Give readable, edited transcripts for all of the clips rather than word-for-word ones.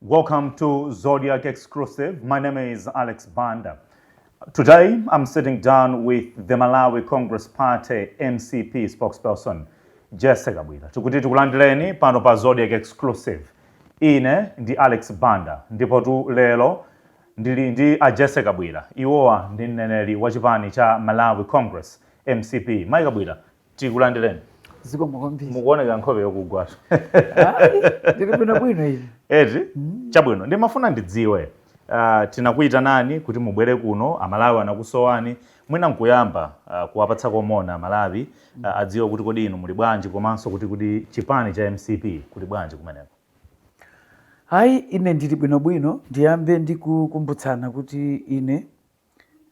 Welcome to Zodiak Exclusive. My name is Alex Banda. Today, I'm sitting down with the Malawi Congress Party, MCP, spokesperson, Jessie Kabwila. Tikuti tikulandireni pano pa Zodiak Exclusive. Ine ndi Alex Banda, ndipo tu lero ndili ndi a Jessie Kabwila. Iwowa ndi mneneri wa chipani cha Malawi Congress, MCP. Mayi Kabwila, tikulandireni. Zikomo kwambiri. Mukuoneka nkhope yokugwa. Ayi, ndili bwinobwino ine. Eti? Chabwino, ndimafuna ndidziwe, tinakuyitanani kuti mubwere kuno, Amalawi anakusowani. Mwina nkuyamba kuwapatsa komona Amalawi, adziwe kuti kodi inu muli bwanji, komanso kuti chipani cha MCP kuli bwanji kumeneko? Hayi, ine ndili bwinobwino. Ndiyambe ndikukumbutsana kuti ine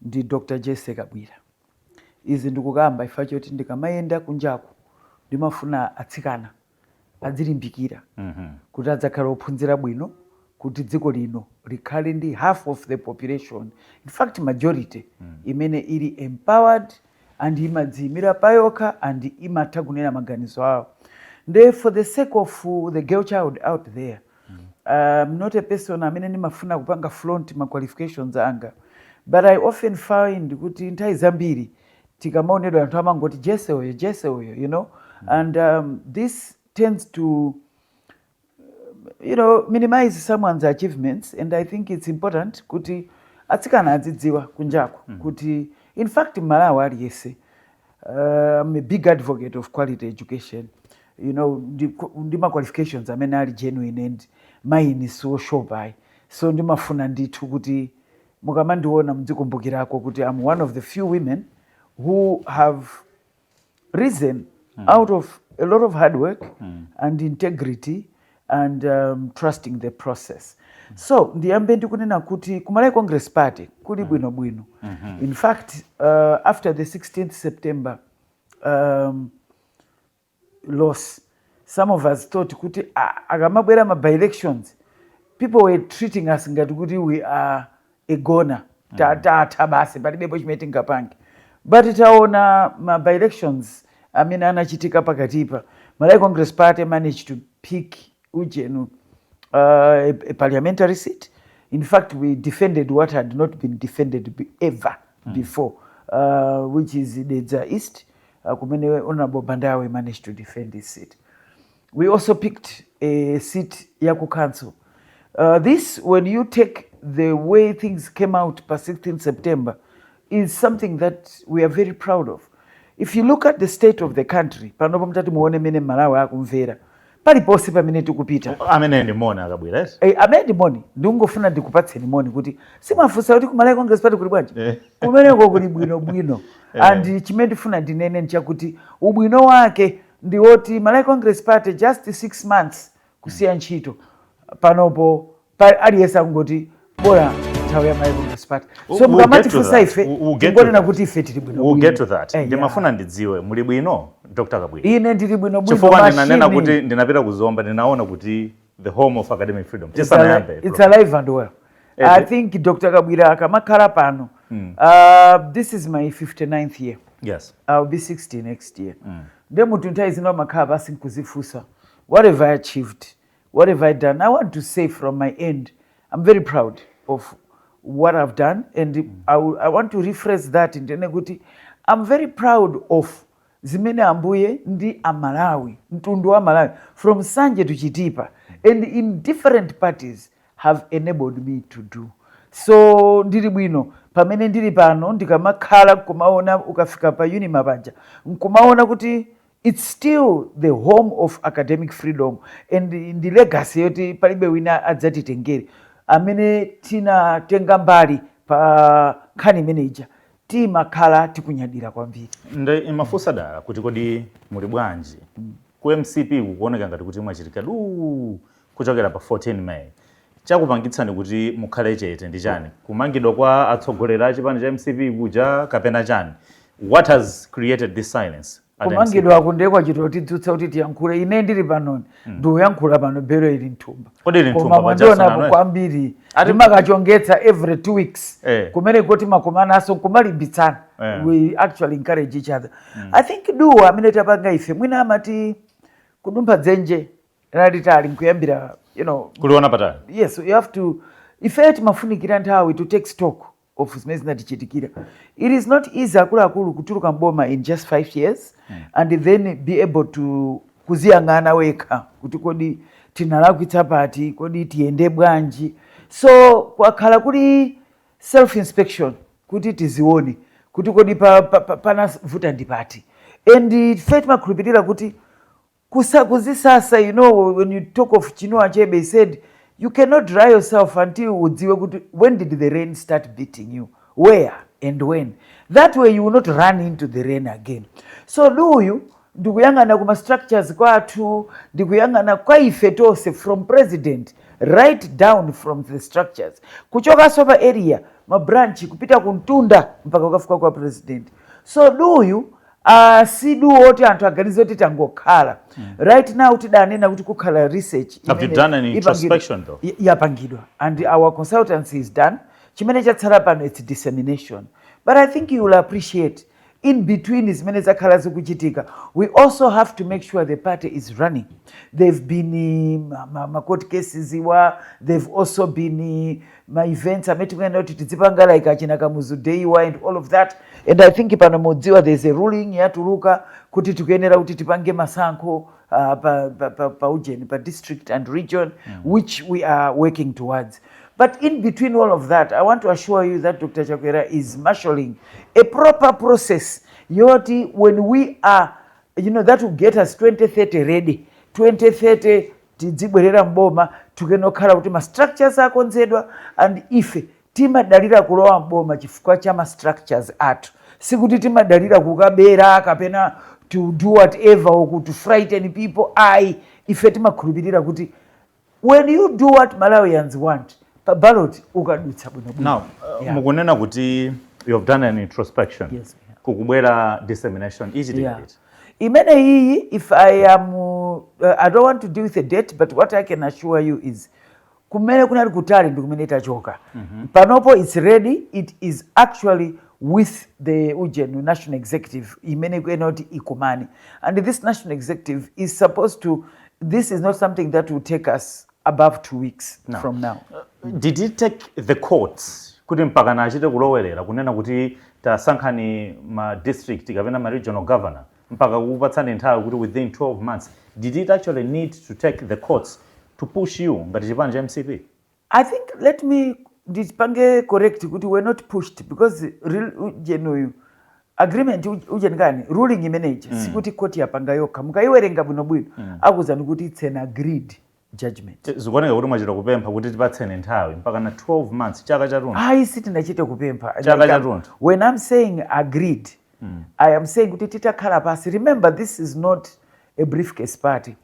ndi Dr Jessie Kabwila. Izi ndikukamba ifa choti ndikamayenda kunjaku ndimafuna atsikana adzilimbikira kuti adzakhale ophunzira bwino, kuti dziko lino likhale ndi half of the population, in fact majority, imene ili empowered and imadziyimira payokha and imatha kunena maganizo awo. Nde for the sake of the girl child out there, I'm not a person amene ndimafuna kupanga flaunt ma qualifications anga, but I often find kuti nthawi zambiri tikamaonedwa anthu amangoti Jessie uyo, Jessie uyo, and this tends to minimize someone's achievements, and I think it's important kuti atsikana adzidziwa kunjaku kuti in fact Malawi aliyense, I'm a big advocate of quality education, ndi ma qualifications amene ali genuine, and mine sioshopayi. So ndimafuna ndithu kuti mukamandiona mdzikumbukirako kuti I'm one of the few women who have risen out of a lot of hard work and integrity and trusting the process. So ndiyambe ndikunena kuti ku Malawi Congress Party kuli bwinobwino. In fact, after the 16th September loss, some of us thought kuti, ah, akamabwera ma by-elections, people were treating us ngati kuti we are a goner, tatha basi, palibepo chimene tingapange. But taona ma by-elections amene anachitika pakatipa, Malawi Congress Party managed to pick ujenu, a parliamentary seat. In fact, we defended what had not been defended ever before, which is Dedza East, kumene Honorable Bandawe managed to defend his seat. We also picked a seat yaku council. This, when you take the way things came out pa 16 September, is something that we are very proud of. If you look at the state of the country panopo, mutati muone mene Malawi akumvera paliponse pamene tikupita. Amene ndi moni, akabwera, eti? Eh, amene ndi moni. Ndingofuna ndikupatseni moni kuti simafunsa kuti ku Malawi Congress Party kuli bwanji. Kumeneko kuli bwinobwino. And chimene ndifuna ndinene nchakuti ubwino wake ndi woti Malawi Congress Party, just 6 months kusiya ntchito, panopo aliyense akungoti bola nthawi ya Malawi Congress Party. So mukamatifunsa ife, tingonena kuti ife tili bwino. We'll get to that. Ndimafuna ndidziwe, muli bwino, Dr Kabwila? Ine ndili bwino bwino. Chifukwa ndinanena kuti ndinapita kuzomba, ndinaona kuti the home of academic freedom. Tisanayambe, It's alive and well. I think Dr Kabwila akamakhala pano, this is my 59th year. I'll be 60 next year. Nde munthu nthawi zino amakhala pasi nkuzifunsa, what have I achieved? What have I done? I want to say from my end, I'm very proud of what I've done, and I want to rephrase that ndinene kuti I'm very proud of zimene Ambuye ndi Amalawi, mtundu wa Malawi from Sanje to Chitipa and in different parties, have enabled me to do so. Ndili bwino pamene ndili pano. Ndikamakhala nkumaona, ukafika pa Unima paja nkumaona kuti it's still the home of academic freedom, and ndi legacy yoti palibe wina adzatitengere. Amene tinatenga mbali pa nkhani imeneija timakhala tikunyadira kwambiri. Nde imafunsa dala kuti kodi muli bwanji ku MCP? Kukuoneka ngati kuti mwachitika du kuchokera pa 14 May. Chakupangitsani kuti mukhale chete ndi chani? Kumangidwa kwa atsogoleri a chipani cha MCP kuja, kapena chani? What has created this silence at MCP? Kumangidwa kunde kwachita kutidzutsa kuti tiyankhule. Ine ndili panoni, ndikuyankhula pano, belo ili mthumba. Kodi ili Koma mthumba? mwandionapo Pajasana? kwambiri. Ndimakachongetsa every 2 weeks kumene kuti makumanaso kumalimbitsana. We actually encourage each other. I think duwa amene tapanga ife, mwina amati kudumpha dzenje lalitali nkuyambira Kuliona patali. Yes, you have to. Ife timafunikira nthawi to take stock of zimene zinatichitikira. It is not easy, akuluakulu, kutuluka mboma in just 5 years and then be able to kuziyang'ana wekha kuti kodi tinalakwitsa pati, kodi tiyende bwanji. So kwakhala kuli self inspection kuti tizione kuti kodi panavuta ndi pati. And ife timakhulupirira kuti kuzisasa, when you talk of Chinua Achebe, he said you cannot dry yourself until udziwe kuti when did the rain start beating you, where and when. That way you will not run into the rain again. So duyu ndikuyang'ana kuma structures kwathu, ndikuyang'ana kwa ife tonse, from president right down from the structures, kuchokanso pa area, ma branch, kupita kuntunda mpaka kukafika kwa president. So duyu si du oti anthu aganize kuti tangokhala. Right now tidanena kuti kukhala research. Have you imene done an introspection though? Yapangidwa and our consultancy is done. Chimene chatsala pano, it's dissemination. But I think you will appreciate, in between zimene zakhala zikuchitika, we also have to make sure the party is running. They've been ma court cases iwa, they've also been ma events amene tikuyenera kuti tizipanga, like achina Kamuzu Day iwa and all of that. And I think pano mudziwa there's a ruling yatuluka kuti tikuyenera kuti tipange masankho pa ujeni, pa district and region, which we are working towards. But in between all of that, I want to assure you that Dr. Chakwera is marshalling a proper process yoti when we are, that will get us 2030 ready. 2030 tidzibwerera mboma, tikenokhala kuti ma structures akonzedwa. And ife timadalira kulowa mboma chifukwa cha ma structures athu, sikuti timadalira kukabera kapena to do whatever or to frighten people. Ayi, ife timakhulupirira kuti when you do what Malawians want pa ballot, ukadutsa bwinobwino. Now, mukunena kuti you have done an introspection. Yes. Kukubwera dissemination ichitika liti? Imene iyi, if I am I don't want to deal with a date, but what I can assure you is kumene kunali kutali ndi kumene tachoka. Panopo it's ready. It is actually with the ujenu national executive imene ikuyenera kuti ikumane. And this national executive is supposed to, this is not something that will take us above 2 weeks No. from now. Did it take the courts kuti mpaka nachite kulowerera kunena kuti tasankhani ma district kapena ma regional governor, mpaka kukupatsani nthawi kuti within 12 months? Did it actually need to take the courts to push you ngati chipani cha MCP? I think, let me ndipange correct kuti we're not pushed, because real ujenuyu agreement ujeni kani ruling imeneji, sikuti court yapanga yokha. Mukaiwerenga bwinobwino, akuwuzani kuti it's an agreed judgment. Zikuoneka kuti mwachita kupempha kuti tipatseni nthawi mpaka na 12 months, chaka chathunthu. Ayi, sitinachite kupempha. Chaka Like, chathunthu. When I'm saying agreed, I am saying kuti titakhala pasi. Remember, this is not a briefcase party.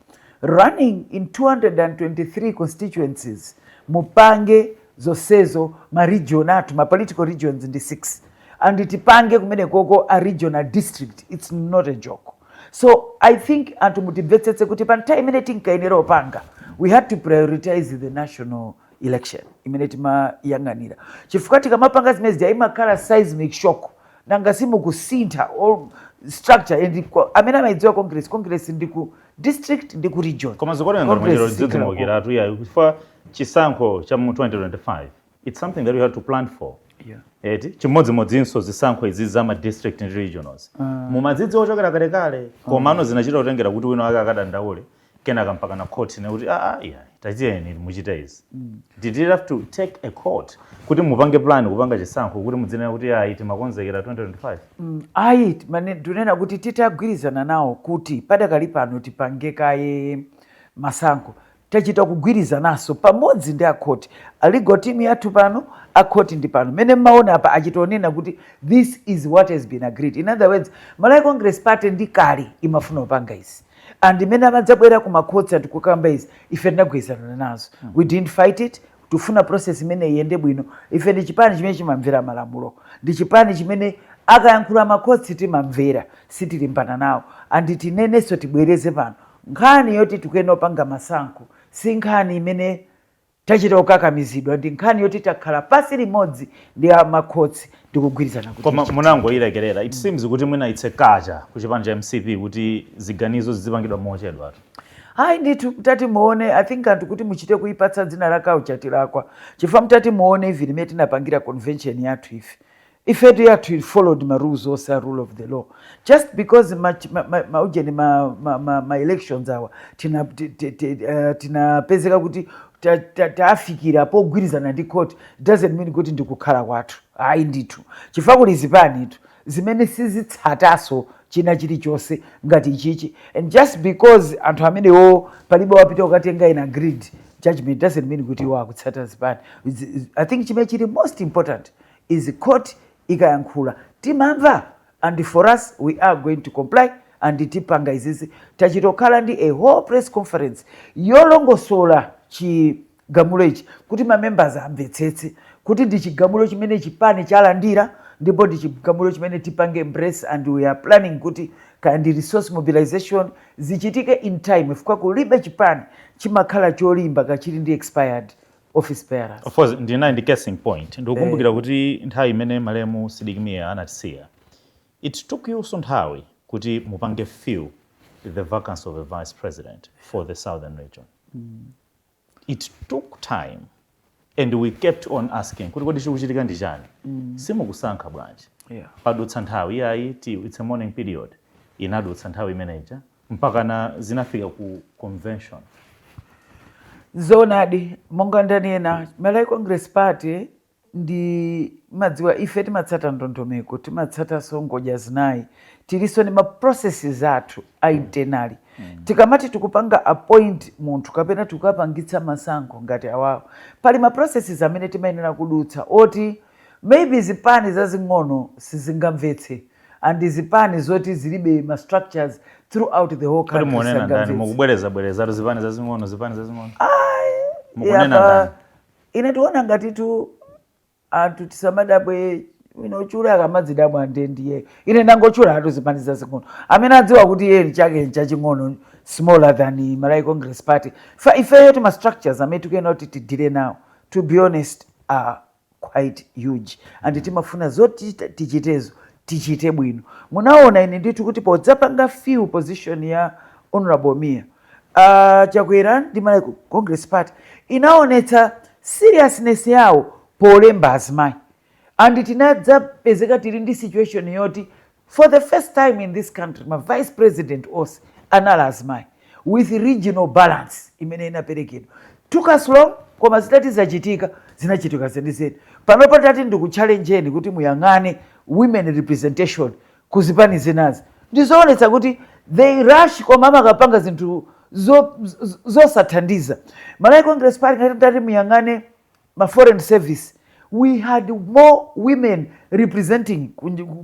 Running in 223 constituencies, mupange zonsezo, ma region athu, ma political regions ndi 6, and tipange kumene koko a regional district, it's not a joke. So I think anthu mutimvetsetse kuti pa nthawi imene tinkayenera opanga, we had to prioritize the national election imene timayang'anira, chifukwa tikamapanga zimene zija imakhala seismic shock. Nanga simukusintha all structure and amene amayidziwa Congress, Congress ndi ku district ndi ku region. Koma zikuoneka ngati Congress mwachita sikhala kudzidzimukiratu iya, chifukwa chisankho cha mu 2025, it's something that you had to plan for. Eti chimodzimodzinso zisankho izi za ma district and regionals, mumadzidziwa ochokera kalekale, komano zinachita kutengera kuti wina wake akadandaule, kenaka mpaka na court ne kuti ah, iya, tachiyeni muchite izi. Did you have to take a court kuti mupange plan kupanga chisankho, kuti mudzinena kuti ayi, timakonzekera 2025? Ayi, tunena kuti titagwirizana nawo kuti padakali pano tipange kaye masankho, tachita kugwirizananso pamodzi ndi akhoti, a legal team yathu pano, akhoti ndi pano mene mmaona apa achitonena kuti this is what has been agreed. In other words, Malawi Congress Party ndi kale imafuna kupanga izi, and imene amadzabwera ku makhoti ati kukamba izi, ife tinagwirizana nazo. We didn't fight it. Tifuna process imene iyende bwino. Ife ndi chipani chimene chimamvera malamulo, ndi chipani chimene akayankhula makhoti timamvera, sitilimbana nawo. And tinenenso, tibwereze pano, nkhani yoti tikuyenera kupanga masankho si nkhani imene tachita kukakamizidwa, ndi nkhani yoti takhala pasi limodzi ndi amakhoti ndikugwirizana kuti Koma munangoyilekerera. It seems kuti mwina it's a culture ku chipani cha MCP kuti ziganizo zizipangidwa mochedwatu. Hayi ndithu, mtati muone, I think anthu kuti muchite kuipatsa dzina la culture tilakwa, chifukwa mtati muone even imene tinapangira convention yathu, ife ifetu yathu it followed ma rules onse a rule of the law. Just because maujeni ma elections awa tinapezeka kuti tafikira pogwirizana ndi court doesn't mean kuti ndikukhala kwathu. Hayi ndithu, chifukwa kuli zipanitu zimene sizitsataso china chilichonse ngati ichichi, and just because anthu amenewo palibe wapita kukatenga in agreed judgment doesn't mean kuti iwo akutsata zipani. I think chimene chili most important is court ikayankhula timamva, and for us we are going to comply and tipanga izizi. Tachitokhala ndi a whole press conference yolongosola chigamulo ichi kuti ma members amvetsetse kuti ndi chigamulo chimene chipani chalandira, ndipo ndi chigamulo chimene tipange embrace, and we are planning kuti kaya ndi resource mobilization zichitike in time, chifukwa kulibe chipani chimakhala cholimba kachili ndi expired office bearers. Of course, ndinayi ndi casing point. Ndikukumbukira kuti nthawi imene malemu Sidik Mia anatisiya, it took you so nthawi kuti mupange fill the vacancy of a vice president for the southern region. It took time and we kept on asking kuti kodi chikuchitika ndi chani, simukusankha bwanji? Padutsa nthawi, iyayi, ti it's a mourning period. Inadutsa nthawi imeneja mpaka na zinafika ku convention. Zoonadi, monga ndanena, Malawi Congress Party ndi madziwa ife timatsata ndondomeko, timatsatanso ngodya zinayi, tilinso ndi ma processes athu a internally. Tikamati tikupanga appoint munthu kapena tikukapangitsa masankho ngati awawo, pali ma processes amene timayenera kudutsa oti maybe zipani zazing'ono sizingamvetse and zipani zoti zilibe ma structures throughout the whole Kodi country muonena ndani? sangamvetse. Mukubwereza bwerezatu zipani zazing'ono, zipani zazing'ono. Mukunena Apa, ndani? Ine tiona ngatitu anthu tisamadabwe ino chule akamadzidabwa nde ndiye ine ndangochula atu zipani zazing'ono amene adziwa kuti iye chake nchaching'ono, smaller than Malawi Congress Party. Fa ifeyo tima structures amene tikuyenera kuti tidile nawo, to be honest, are quite huge and timafuna zoti tichitezo tichite bwino. Munaona ine ndithu kuti podzapanga fill position ya Honorable Mia, Chakwera ndi Malawi Congress Party inaonetsa seriousness yawo polemba azimayi, and tinadzapezeka tili ndi situation yoti for the first time in this country ma vice president onse anali azimayi with regional balance imene inaperekedwa. Took us long, koma zitati zachitika, zinachitika zenizeni. Panopo tati ndikuchallenjeni kuti muyang'ane women representation kuzipani zinazi, ndizoonetsa kuti they rush koma amakapanga zinthu zosathandiza. Malawi Congress Party, ngati tati muyang'ane ma foreign service, we had more women representing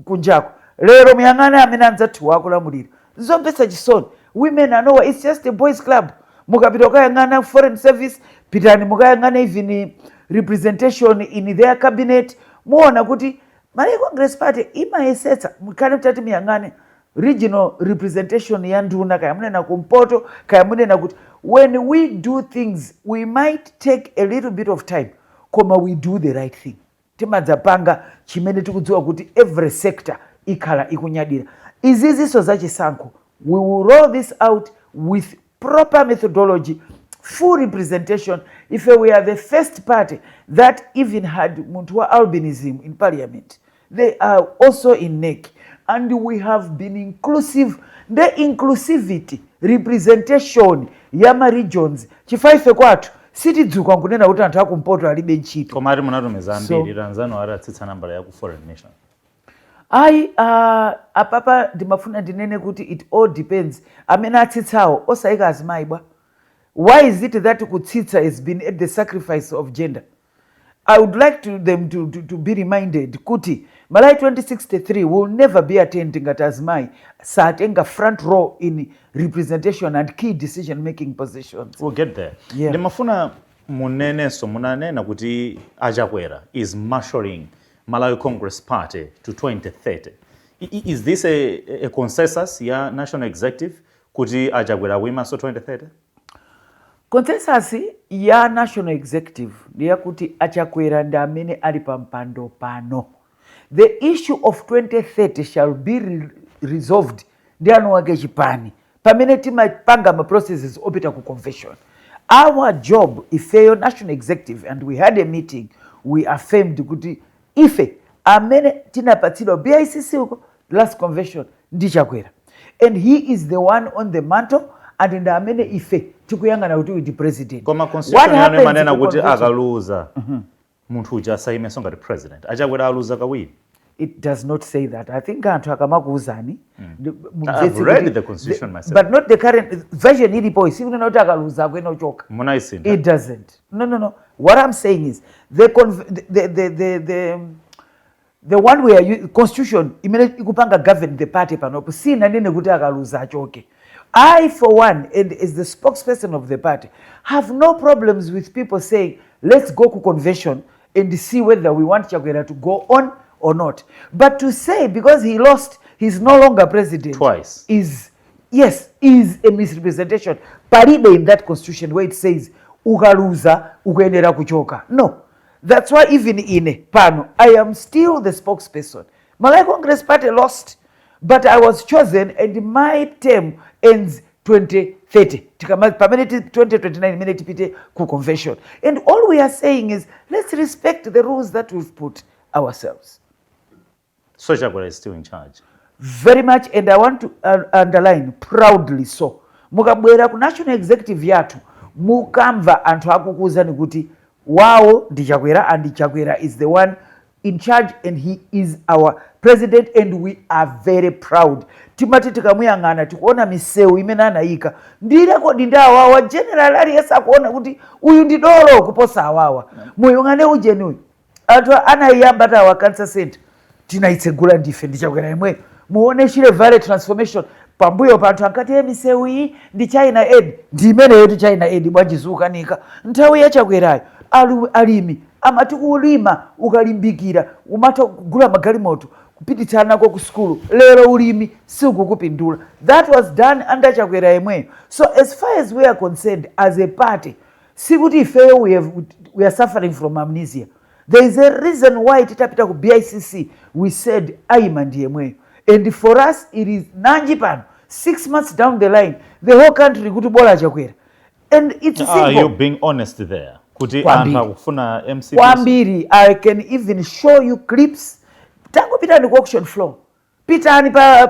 kunjako. Lero muyang'ane amene anzathu akulamulira, zomvetsa chisoni. Women are nowhere, it's just a boys club. Mukapita kukayang'ana foreign service, pitani mukayang'ana even representation in their cabinet, muona kuti Malawi Congress Party imayesetsa. Mkhale mtati muyang'ane regional representation ya nduna, kaya munena kumpoto, kaya munena kuti, when we do things we might take a little bit of time, koma we do the right thing. Timadzapanga chimene tikudziwa kuti every sector ikhala ikunyadira. Izizinso zachisankho, we will roll this out with proper methodology, full representation. If we are the first party that even had munthu wa albinism in parliament, they are also in NEC, and we have been inclusive. The inclusivity, representation ya ma regions, chifukwa ife kwathu sitidzuka nkunena kuti anthu akumpoto alibe ntchito. Koma ati munatumiza ambiri, anzanu atatsitsa nambala ya ku foreign mission. Ayi, apapa ndimafuna ndinene kuti it all depends amene atsitsawo osayika azimayi bwa. Why is it that kutsitsa has been at the sacrifice of gender? I would like them to be reminded kuti Malawi 2063 will never be attained ngati azimayi satenga front row in representation and key decision making positions. We'll get there. Yeah. Ndimafuna munenenso, munanena kuti Achakwera is marshalling Malawi Congress Party to 2030. Is this a consensus ya national executive kuti Achakwera akuimanso 2030? Consensus ya national executive ndi yakuti Achakwera ndi amene ali pa mpando pano. The issue of 2030 shall be resolved ndi anu wake chipani. Pamene timapanga ma processes opita ku convention, our job ifeyo national executive, and we had a meeting, we affirmed kuti ife amene tinapatsidwa BICC uko last convention ndi Chakwera, and he is the one on the mantle, and ndi amene ife tikuyang'ana kuti ndi president. Koma constitution yanu imanena kuti akaluza munthu uja asayimenso ngati president. Achakwera aluza kawiri. It does not say that. I think anthu akamakuuzani, I've read the constitution myself. But not the current version ilipo. Sikunena kuti akaluza akuyenera kuchoka. Munayisintha. It doesn't. No. What I'm saying is the one we are constitution imene ikupanga govern the party panopo sinanene kuti akaluza achoke. I, for one, and as the spokesperson of the party, have no problems with people saying, "Let's go to convention and see whether we want Chakwera to go on or not." But to say because he lost, he's no longer president Twice. Is, yes, is a misrepresentation. Palibe in that constitution where it says ukaluza ukuyenera kuchoka. No. That's why even ine pano I am still the spokesperson. Malawi Congress Party lost, but I was chosen and my term ends 2030. Pamene 2029 imene tipite ku convention. And all we are saying is, let's respect the rules that we've put ourselves. So Chakwera is still in charge. Very much, and I want to underline, proudly so. Mukabwera ku national executive yathu, mukamva anthu akukuwuzani kuti wawo ndi Chakwera, and Chakwera is the one in charge and he is our president, and we are very proud. Timati tikamuyang'ana, tikuona misewu imene anayika ndi record ndi awawa. General aliyense akuona kuti uyu ndi dolo kuposa awawa. Muyang'ane ujeni uyu, anthu anayiyamba tawa cancer center, tinayitsegula ndife, ndi Chakwera imweyo. Muone Shire Valley transformation. Pambuyo pa anthu ankati, "Misewu iyi ndi China Aid." Ndi imeneyo ti China Aid bwanji zikukanika nthawi ya Chakwerayo? Alimi amati kulima ukalimbikira umatha kugula magalimoto kupititsa nako ku sukulu. Lero ulimi sikukupindula. That was done under Chakwera yemweyo. So as far as we are concerned as a party, sikuti ifeyo we are suffering from amnesia. There is a reason why titapita ku BICC we said ayima ndi yemweyo, and for us it is nanji pano, 6 months down the line, the whole country kuti bola Chakwera, and it's Are simple. You being honest there kuti Kwambiri. anthu akufuna MCP? Kwambiri. I can even show you clips. Tangopitani ku auction floor, pitani pa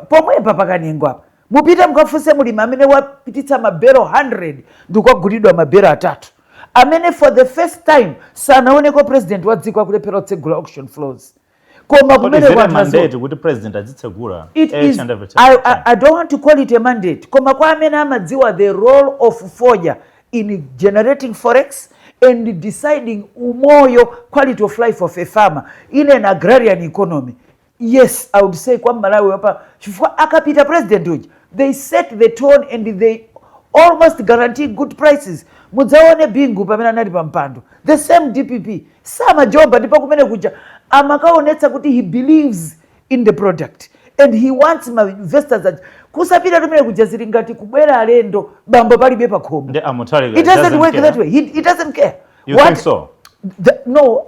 pomwepa pakanyengo apa, mupite mukafunse mulimi amene wapititsa mabero 100 ndikukagulidwa mabero atatu, amene for the first time sanaoneko president wa dziko akulephera kutsegula auction floors. Koma But is kumene it a kwanthu mandate kuti president azitsegula It each is and every I, time? I don't want to call it a mandate, koma kwa amene amadziwa the role of fodya in generating forex and deciding umoyo, quality of life of a farmer in an agrarian economy, yes, I would say kwa Malawi wapa, chifukwa akapita president uja, they set the tone and they almost guarantee good prices. Mudzaone Bingu pamene anali pa mpando, the same DPP samajomba, ndipo kumene kuja amakaonetsa kuti he believes in the product and he wants ma investors kusapita tumene kuja zili ngati kubwera alendo, bambo palibe pakhomo. Ndi a Mutharika It doesn't work care. That way. He doesn't care. You think so? No,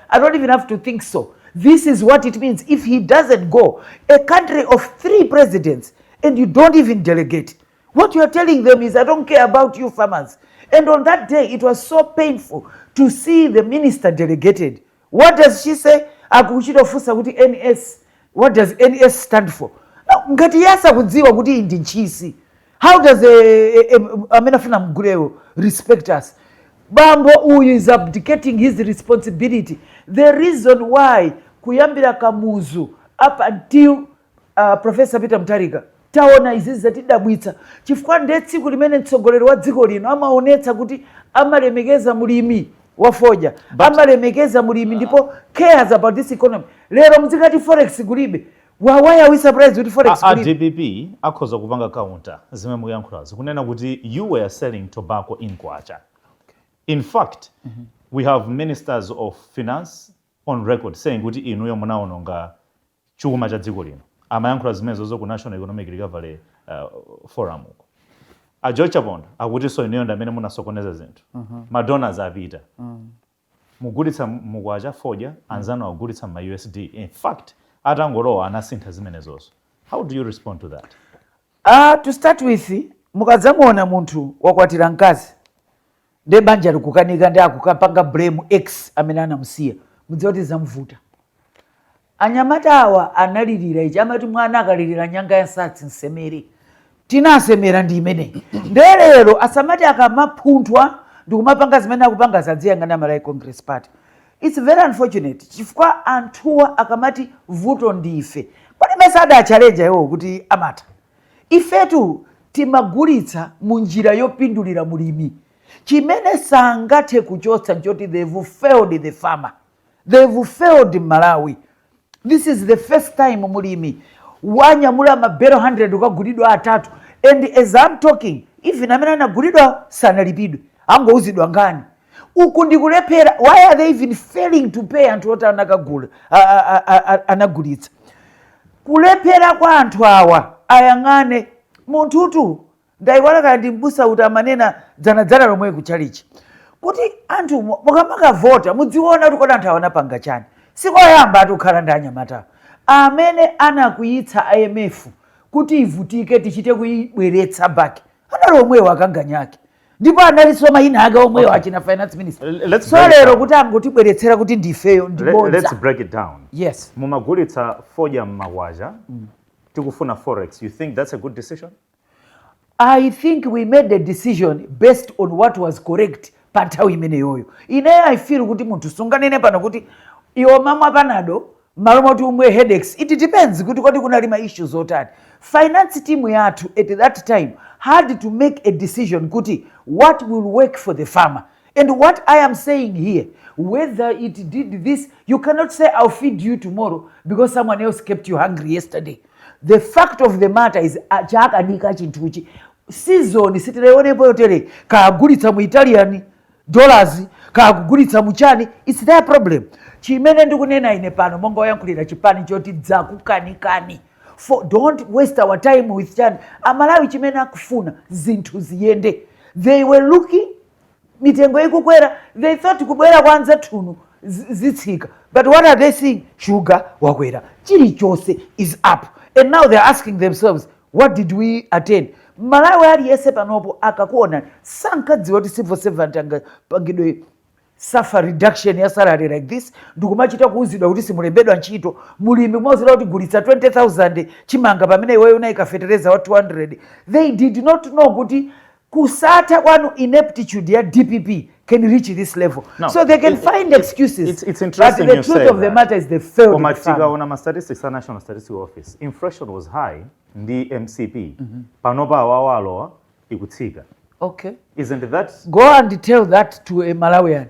I don't even have to think so. This is what it means. If he doesn't go, a country of three presidents, and you don't even delegate, what you are telling them is, "I don't care about you farmers." And on that day, it was so painful to see the minister delegated. What does she say? Akuchitofunsa kuti NS, what does NS stand for? Now, ngati yasakudziwa kuti iyi ndi ntchisi, how does amene afuna mgulewo respect us? Bambo uyu is abdicating his responsibility. The reason why kuyambira Kamuzu up until Professor Peter Mutharika taona izi zatidabwitsa, chifukwa ndiye tsiku limene mtsogoleri wa dziko lino amaonetsa kuti amalemekeza mulimi wa fodya, amalemekeza mulimi ndipo cares about this economy. Lero mzikati forex kulibe. Why are we surprised kuti forex A kulibe? DPP akhoza kupanga counter zimene mukuyankhulazo, kunena kuti you were selling tobacco in kwacha. In fact, we have ministers of finance on record saying kuti inuyo munaononga chuma cha dziko lino. Amayankhula zimenezozo ku National Economic Recovery Forum uko. A George Chaponda akutinso inuyo ndi amene munasokoneza zinthu, ma donors apita, mugulitsa mukwacha fodya, anzanu agulitsa ma USD. In fact, atangolowa anasintha zimenezozo. How do you respond to that? To start with, mukadzamuona munthu wakwatira mkazi, nde banja likukanika, ndi akukapanga blame ex amene anamusiya, mudziwa kuti zamvuta. Anyamata awa analirira ichi, amati mwana akalirira nyanga ya nsatsi nsemere. Tinasemera ndi imeneyi. Nde lero asamati akamaphunthwa ndikumapanga zimene akupanga, zadziyang'ana Malawi Congress Party. It's very unfortunate, chifukwa anthuwa akamati vuto ndife, kodi mese adachalenja iwo kuti amatha? Ifetu timagulitsa mu njira yopindulira mulimi. Chimene sangathe kuchotsa nchoti they've failed the farmer, they've failed Malawi. This is the first time mulimi wanyamula mabero 100 ukagulidwa atatu, and as I'm talking, even amene anagulidwa sanalipidwe, angouzidwa ngani. Uku ndikulephera. Why are they even failing to pay anthu oti anakagula, anagulitsa? Kulephera kwa anthu awa. Ayang'ane munthutu, ndayiwala kaya ndi mbusa kuti amanena dzanadzana lomwe kuchalichi kuti anthu mukamakavota mudziona kuti kodi anthu awa anapanga chani. Sikoyamba ati kukhala ndi anyamata amene anakwiyitsa IMF kuti ivutike, tichite kuyibweretsa back, anali omwewo akanganyake, ndipo analinso mayina ake omwewo achina finance minister. Let's So break it lero down. kuti angotibweretsera kuti ndifeyo, ndibodza. Let's break it down. Yes. Mumagulitsa fodya mmakwacha, tikufuna forex. You think that's a good decision? I think we made a decision based on what was correct pa nthawi imeneyoyo. Ineyo I feel kuti munthu sunganene pano kuti iwo mamwa Panado malo moti umwe Headaches. It depends kuti kodi kunali ma issues otani. Finance team yathu at that time had to make a decision kuti what will work for the farmer. And what I am saying here, whether it did this, you cannot say I'll feed you tomorrow because someone else kept you hungry yesterday. The fact of the matter is, chakanika chinthuchi, season sitinaionepo yotere. Kagulitsa mu Italian dollars, kakugulitsa muchani, it's their problem. Chimene ndikunena ine pano monga oyankhulira chipani choti dzakukanikani, for don't waste our time with chani. Amalawi chimene akufuna, zinthu ziyende. They were looking, mitengo ikukwera, they thought kubwera kwa anzathunu zitsika, but what are they seeing? Sugar wakwera, chilichonse is up, and now they're asking themselves, what did we attain? Malawi aliyense panopo akakuona sankadziwa kuti civil servant angapangidwe suffer reduction ya salary like this, ndikumachita kuuzidwa kuti simulembedwa ntchito. Mulimi kumauzidwa kuti gulitsa 20,000 chimanga pamene iweyo unayika fetereza wa 200. They did not know kuti kusatha kwanu, ineptitude ya DPP can reach this level. No, So they can find excuses, it's interesting but the you truth say of the that. matter is they failed Koma the farmer. tikaona ma statistics a National Statistical Office, inflation was high ndi MCP. Panopa awawa alowa, ikutsika. Isn't that Go and tell that to a Malawian.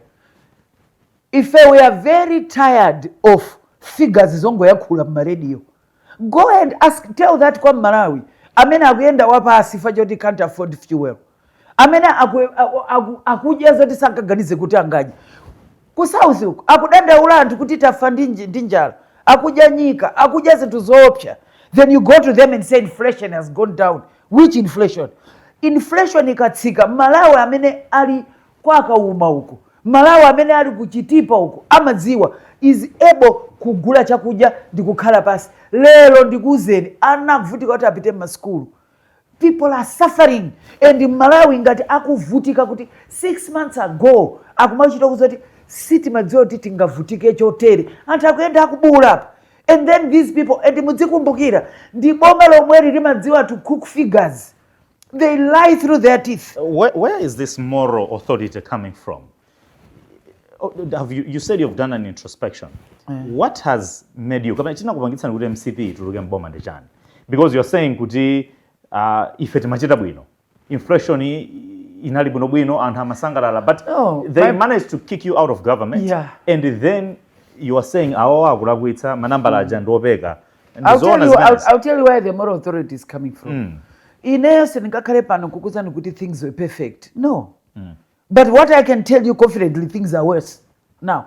If we are very tired of figures zongoyankhula mmarediyo, go and ask, tell that kwa Malawi amene akuyenda wapasi fa choti can't afford fuel, amene akudya zoti sankaganize kuti angadye. Ku South uku akudandaula anthu kuti tafa ndi njala, akudya nyika, akudya zinthu zoopsa. Then you go to them and say inflation has gone down. Which inflation? Inflation ikatsika, Malawi amene ali kwakauma uku, Malawi amene ali kuchitipa uku, amadziwa is able kugula chakudya ndi kukhala pasi. Lero ndikuuzeni, anavutika kuti apite mmasukulu. People are suffering, and Malawi ngati akuvutika kuti 6 months ago akumachita kuzoti sitimadziwa kuti tingavutike chotere, anthu akuyenda akubuwula apa, and then these people, and mudzikumbukira ndi boma lomweli limadziwa to cook figures. They lie through their teeth. Where is this moral authority coming from? Oh, you said you've done an introspection. What has made you, kapena chinakupangitsani kuti MCP ituluke mboma ndi chani? Because you're saying kuti ife timachita bwino, inflation inali bwinobwino, anthu amasangalala, but No, they managed to kick you out of government, and then you are saying awawa akulakwitsa, manambala aja ndi opeka. Ndizoona zimenezi? I'll tell you where the moral authority is coming from. Ineyo sindingakhale pano kukuzani kuti things were perfect. No. But what I can tell you confidently, things are worse now.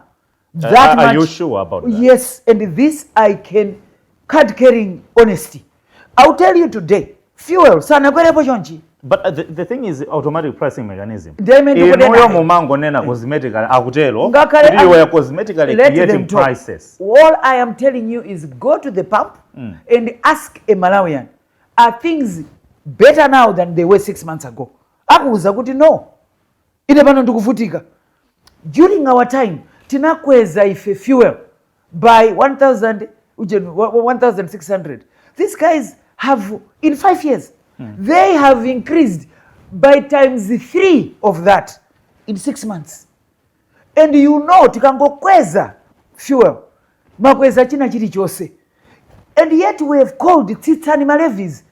That Are you much. sure about that? Yes, and this I can card carrying honesty. I'll tell you today, fuel sanakwerepo chonchi. But the thing is automatic pricing mechanism. Ndeme ndikunena Inuyo ayi. mumangonena cosmetically akutero Ngakhale kuti you were cosmetically Let creating them talk. prices. All I am telling you is go to the pump and ask a Malawian, are things Better now than they were 6 months ago. Akuuza kuti, "No, ine pano ndikuvutika." During our time tinakweza ife fuel by 1000 1600. These guys have, in 5 years, they have increased by times three of that in 6 months. And tikangokweza fuel, makweza china chilichonse. And yet we have called, "Tsitsani ma levies."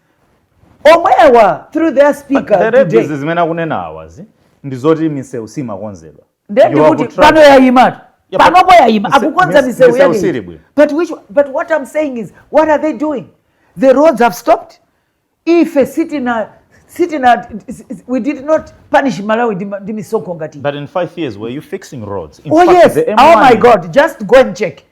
Omwewa through their speaker The levies today. Zimene akunena awazi ndi zoti misewu simakonzedwa. Ndiye You have ndikuti tried- pano yayimatu. Yeah, but Panopo yayima. Akukonza misewu misewu yake. sili bwino. But what I'm saying is, what are they doing? The roads have stopped. Ife sitina, we did not punish Malawi ndi misonkho ngati. But in 5 years, were you fixing roads? In Oh fact, yes. the Oh my M1 God. Just go and check.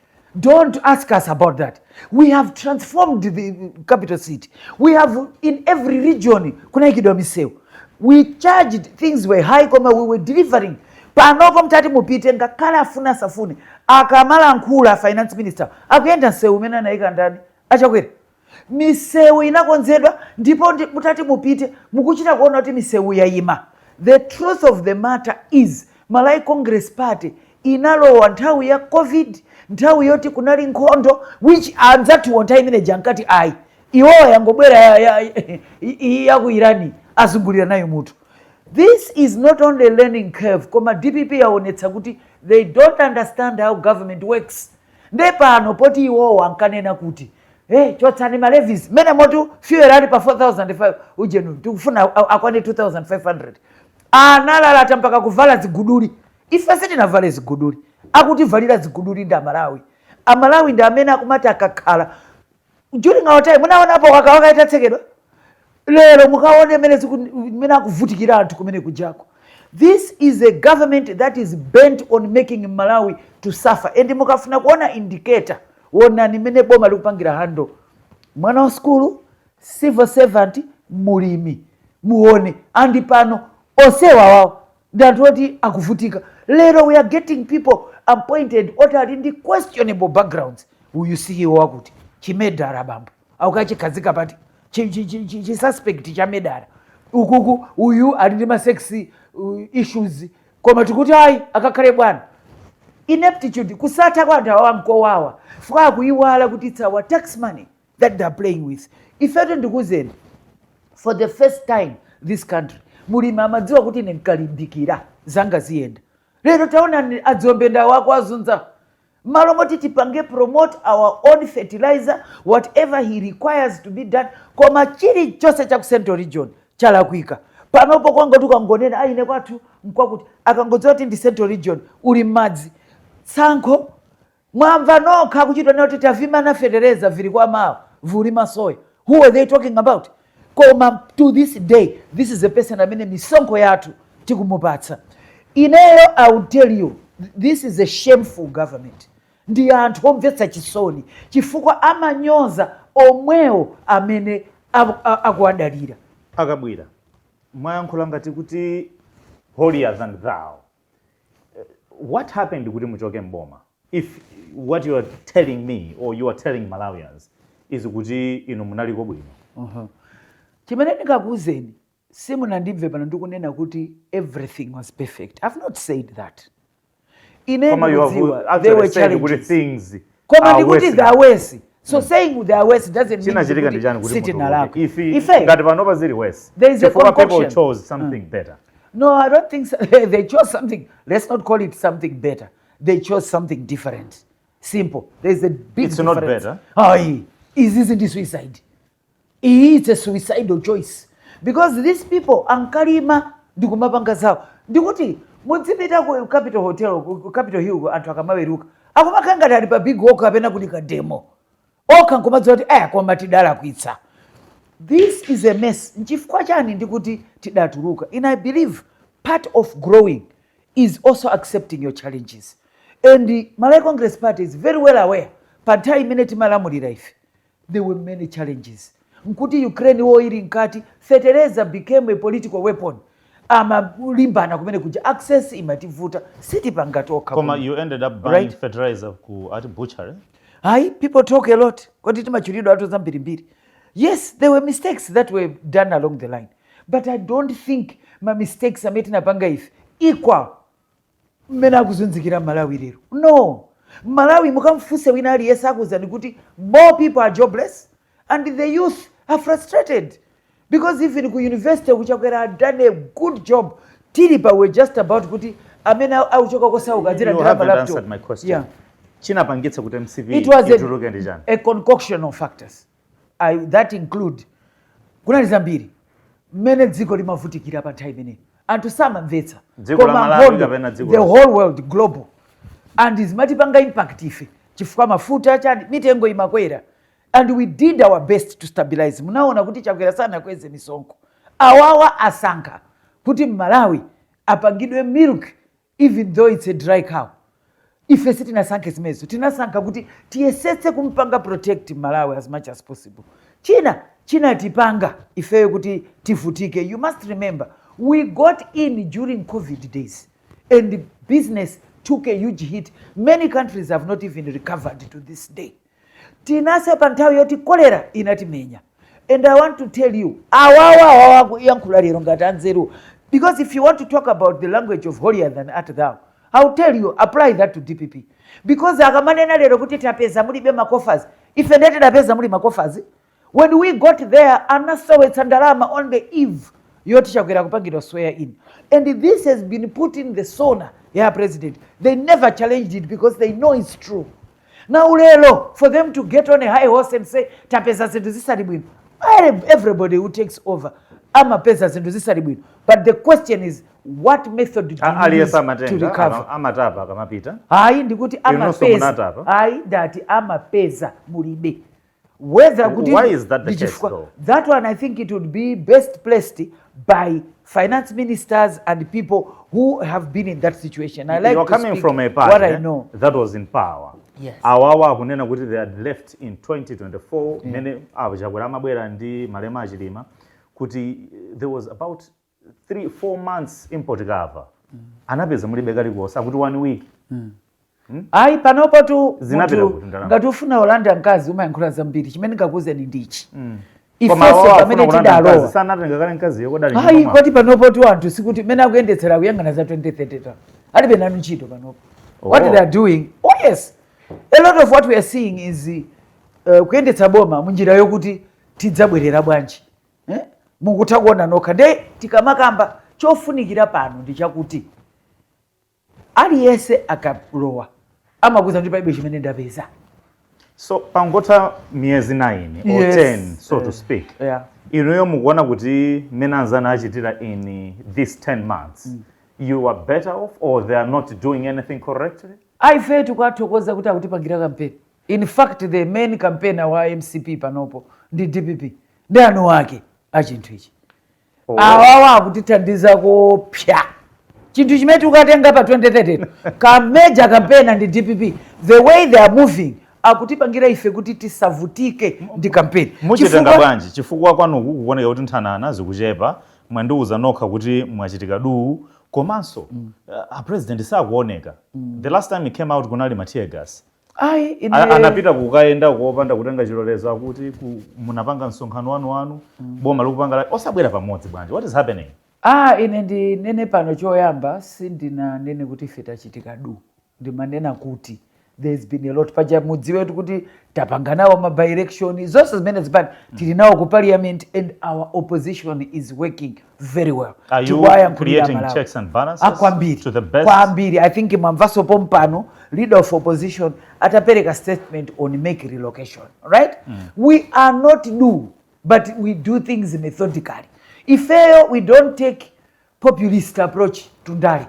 Don't ask us about that. We have transformed the capital city. We have, in every region kunayikidwa misewu. We charged, things were high, koma we were delivering. Panopo mtati mupite, ngakhale afuna asafune, akamalankhula finance minister akuyenda msewu umene anayika ndani? Achakwera. Misewu inakonzedwa ndipo mutati mupite, mukuchita kuona kuti misewu yayima. The truth of the matter is, Malawi Congress Party inalowa nthawi ya COVID, nthawi yoti kunali nkhondo, which anzathuwo nthawi imeneji ankati ayi, iwowa yangobwera ya ku Irani, azungulira nayo mutu. This is not only a learning curve, koma DPP yaonetsa kuti they don't understand how government works. Nde pano poti iwowo ankanena kuti, "Hey, chotsani ma levies," mene motu fuel ali pa 4005 ujenu, tikufuna akwane 2500, analalata mpaka kuvala ziguduli. Ife sitinavale ziguduli. Akutivalira ziguduli ndi Amalawi. Amalawi ndi amene akumati akakhala, during our time munaonapo wakawaka itatsekedwa? Lero mukaone mene akuvutikira anthu kumene kujako. This is a government that is bent on making Malawi to suffer. And mukafuna kuona indicator, wonani mene boma likupangira handle mwana wa skulu, civil servant, mulimi, muone. And pano osewa wawo ndi anthu oti akuvutika. Lero we are getting people appointed oti ali ndi questionable backgrounds. Uyu CEO wakuti chimedara, bambo aukachikhazika pati chisuspect cha medara ukuku. Uyu ali ndi ma sex issues, koma tikuti ayi, akakhale bwana. Ineptitude, kusatha kwa anthu awa mkowawa fuka akuiwala kuti it's our tax money that they are playing with. Ifeto ndikuzeni, for the first time this country, mulimi amadziwa kuti ine nkalimbikira zanga ziyenda. Lero taona adzombe wako azunza. Malo moti tipange promote our own fertilizer, whatever he requires to be done, koma chilichonse cha ku Central Region chalakwika. Panopo kwangoti ukangonena, "Aine kwathu nkwakuti," akangodziwa kuti ndi Central Region, uli m'madzi. Tsankho mwamva nokha kuchitwa nayo kuti tavimana fetereza vili kwa mawa vuli masoya. Who are they talking about? Koma to this day, this is a person amene misonkho yathu tikumupatsa. Ineyo I will tell you, this is a shameful government. Ndi anthu omvetsa chisoni chifukwa amanyoza omwewo amene akuwadalira. Akabwira, mwayankhula ngati kuti holier than thou. What happened kuti muchoke mboma, if what you are telling me or you are telling Malawians is kuti inu munaliko bwino? Chimene ndingakuwuzeni, simunandimve pano ndikunena kuti everything was perfect. I've not said that. Ine Koma you have ndikudziwa there actually were said kuti challenges. things Koma are ndikuti worse they are now. worse. So saying they are worse doesn't mean Chinachitika kuti ndi chani kuti sitinalakwe. mutukuke? If Ife ngati panopa zili worse, There is a chifukwa people concoction. chose something better. No, I don't think so. They chose something. Let's not call it something better. They chose something different. Simple. There's a big It's not difference. Better. Aye. Is isn't suicide. It's a suicidal choice. Because these people ankalima ndikumapanga zawo. Ndikuti mudzipita ku Capital Hotel, ku Capital Hill, anthu akamaweruka akumakhala ngati ali pa big walk kapena kuti ka demo. Okha nkumadziwa kuti aya, koma tidalakwitsa. This is a mess. Nchifukwa chani ndikuti tidatuluka? And I believe part of growing is also accepting your challenges, and the Malawi Congress Party is very well aware pa nthawi imene timalamulira ife there were many challenges. Nkuti Ukraine war ili mkati, fertilizer became a political weapon, amalimbana kumene kuja, access imativuta, sitipanga tokha Koma kuno. you ended up buying fertilizer ku ati butchery. Hayi, people talk a lot, kodi timachulidwa atu zambirimbiri. Yes, there were mistakes that were done along the line, but I don't think ma mistakes amene tinapanga ife equal mmene akuzunzikira Malawi lero. No, Malawi mukamfunse wina aliyense, akuwuzani kuti more people are jobless and the youth are frustrated, because even ku university ku Chakwera had done a good job. Tili pa, we're just about kuti amene akuchoka kosauka You adzilandira haven't ma laptop. answered my question. Chinapangitsa kuti MCP It was ituluke ndi chani? a concoction of factors. That include, kunali zambiri mmene dziko limavutikira pa nthawi imeneyi, anthu samamvetsa. Dziko la Koma Malawi nkhondo, kapena dziko the lonse? whole world, global, and zimatipanga impact ife chifukwa mafuta, chani, mitengo imakwera, and we did our best to stabilize. Munaona kuti Chakwera sanakweze misonkho. Awawa asankha kuti Mmalawi apangidwe milk even though it's a dry cow. Ife sitinasankhe zimenezo. Tinasankha kuti tiyesetse kumpanga protect Malawi as much as possible. China chinatipanga ifeyo kuti tivutike, you must remember we got in during COVID days and business took a huge hit. Many countries have not even recovered to this day. Tinase pa nthawi yoti kolera inatimenya. And I want to tell you, awawa awawa kuyankhula lero ngati anzeru, because if you want to talk about the language of holier than art thou, I'll tell you, apply that to DPP, because akamanena lero kuti tapeza mulibe ma coffers, ife ndiye tidapeza muli ma coffers. When we got there, anasowetsa ndalama on the eve yoti Chakwera kupangidwa swear in, and this has been put in the SONA ya president. They never challenged it because they know it's true. Now lero for them to get on a high horse and say tapeza zinthu zisali bwino, everybody who takes over amapeza zinthu zisali bwino, but the question is, what method do you Aliyense use to amatenga recover? Amatapa akamapita. Hayi, ndikuti Inunso amapeza munatapa? Hayi, ndati amapeza mulibe, whether kuti Why is that the case, ndichifukwa though? That one, I think it would be best placed by finance ministers and people who have been in that situation. I like You're to coming speak from a party what I know. That was in power. Yes. Awawa akunena kuti they had left in 2024 mene apo Chakwera amabwera ndi malema achilima kuti there was about 3-4 months import cover, anapeza mulibe kalikonse, akuti one week. Ayi, panopo tu Zinapita munthu kuti ndalama? Ngati ufuna ulanda mkazi umayankhula zambiri. Chimene ngakuuzeni ndichi, Koma ifenso awawa pamene afuna kulanda mkazi, tidalowa sanatenga kale mkaziyo kodali Ayi, nyumba mwawo? Koti panopo tu anthu sikuti mmene akuyendetsera kuyang'ana za 2030 ta alibe nanu ntchito panopo. What they are doing, oh yes, a lot of what we are seeing is kuyendetsa boma munjira yokuti tidzabwerera bwanji, eh? Mukutha kuona nokha. Nde tikamakamba, chofunikira pano ndi chakuti aliyense akalowa amakuza kuti palibe chimene ndapeza. So pangotha miyezi 9 or 10, so to speak, inuyo mukuona kuti mmene anzanu achitira in these 10 months, you are better off or they are not doing anything correctly? Ife tikathokoza kuti akutipangira campaign. In fact, the main campaigner wa MCP panopo ndi DPP, ndi anu ake achinthu ichi. Awawa akutithandiza kopya chinthu chimene tikukatenga pa 2030. Ka major campaigner ndi DPP. The way they are moving, akutipangira ife kuti tisavutike ndi campaign. Muchitenga bwanji? Chifukwa kwanuku kukuoneka kuti nthanana zikuchepa. Mwandiuza nokha kuti mwachitika duu, komanso a president sakuoneka. The last time he came out kunali ma tear gas. Ayi, ine Anapita kukayenda kopanda kutenga chilolezo, akuti munapanga msonkhano wanu wanu, boma likupanga osabwera pamodzi bwanji? What is happening? Ah, ine ndinene pano, choyamba sindinanene kuti ife tachitika du. Ndimanena kuti there's been a lot. Paja mudziwetu kuti tapanga nawo ma by election, zonse zimene zipani tili nawo ku parliament, and our opposition is working very well. Are you Tikuwayankhulira creating Malawi. checks and balances Ah, kwambiri. to the best? Kwambiri. I think mwamvaso pompano leader of opposition atapereka statement on make relocation, right? We are not do, but we do things methodically. Ifeyo we don't take populist approach to ndale.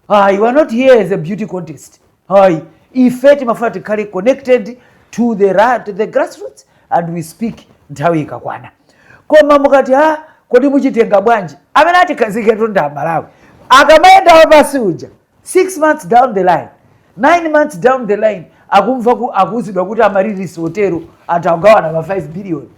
Ah, you are not here as a beauty contest. Hayi, ife timafuna tikhale connected to the grassroots and we speak nthawi ikakwana. Koma mukati, ha, kodi muchitenga bwanji? Amene atikhaziketu ndi Amalawi. Akamayenda wapasi uja, 6 months down the line, 9 months down the line, akumva akuwuzidwa kuti Amaryllis Hotel anthu akugawana ma 5 billion.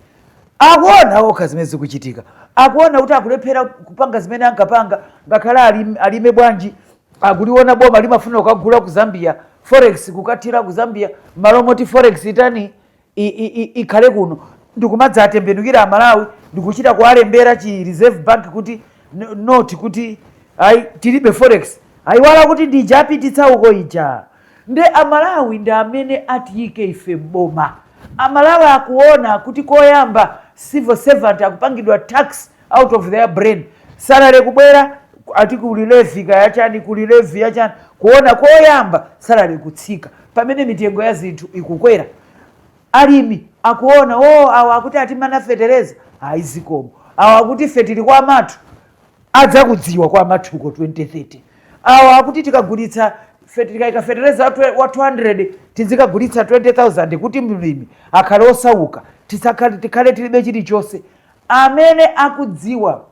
Akuona okha zimene zikuchitika, akuona kuti akulephera kupanga zimene ankapanga, ngakhale alime bwanji. Akuliona boma limafuna kukagula ku Zambia forex, kukathira ku Zambia, malo moti forex itani, ikhale kuno. Ndikumadzatembenukira Amalawi, ndikuchita kuwalembera chi Reserve Bank kuti note kuti ayi, tilibe forex. Ayiwala kuti ndija apititsa uko ija. Nde Amalawi ndi amene atiyike ife mboma. Amalawi akuona kuti koyamba civil servant akupangidwa tax out of their brain, salary kubwera ati kuli levy kayachani, kuli levy yachani. Kuona koyamba salary kutsika pamene mitengo ya zinthu ikukwera. Alimi akuona o, awa akuti atimana fetereza, ayi zikomo. Awa akuti ife tili kwa amathu, adzakudziwa kwa amathuko 2030. Awa akuti tikagulitsa tikayika fetereza wa 200, tizikagulitsa 20,000 kuti mlimi akhale osauka, tisakhale, tikhale tilibe chilichonse. Amene akudziwa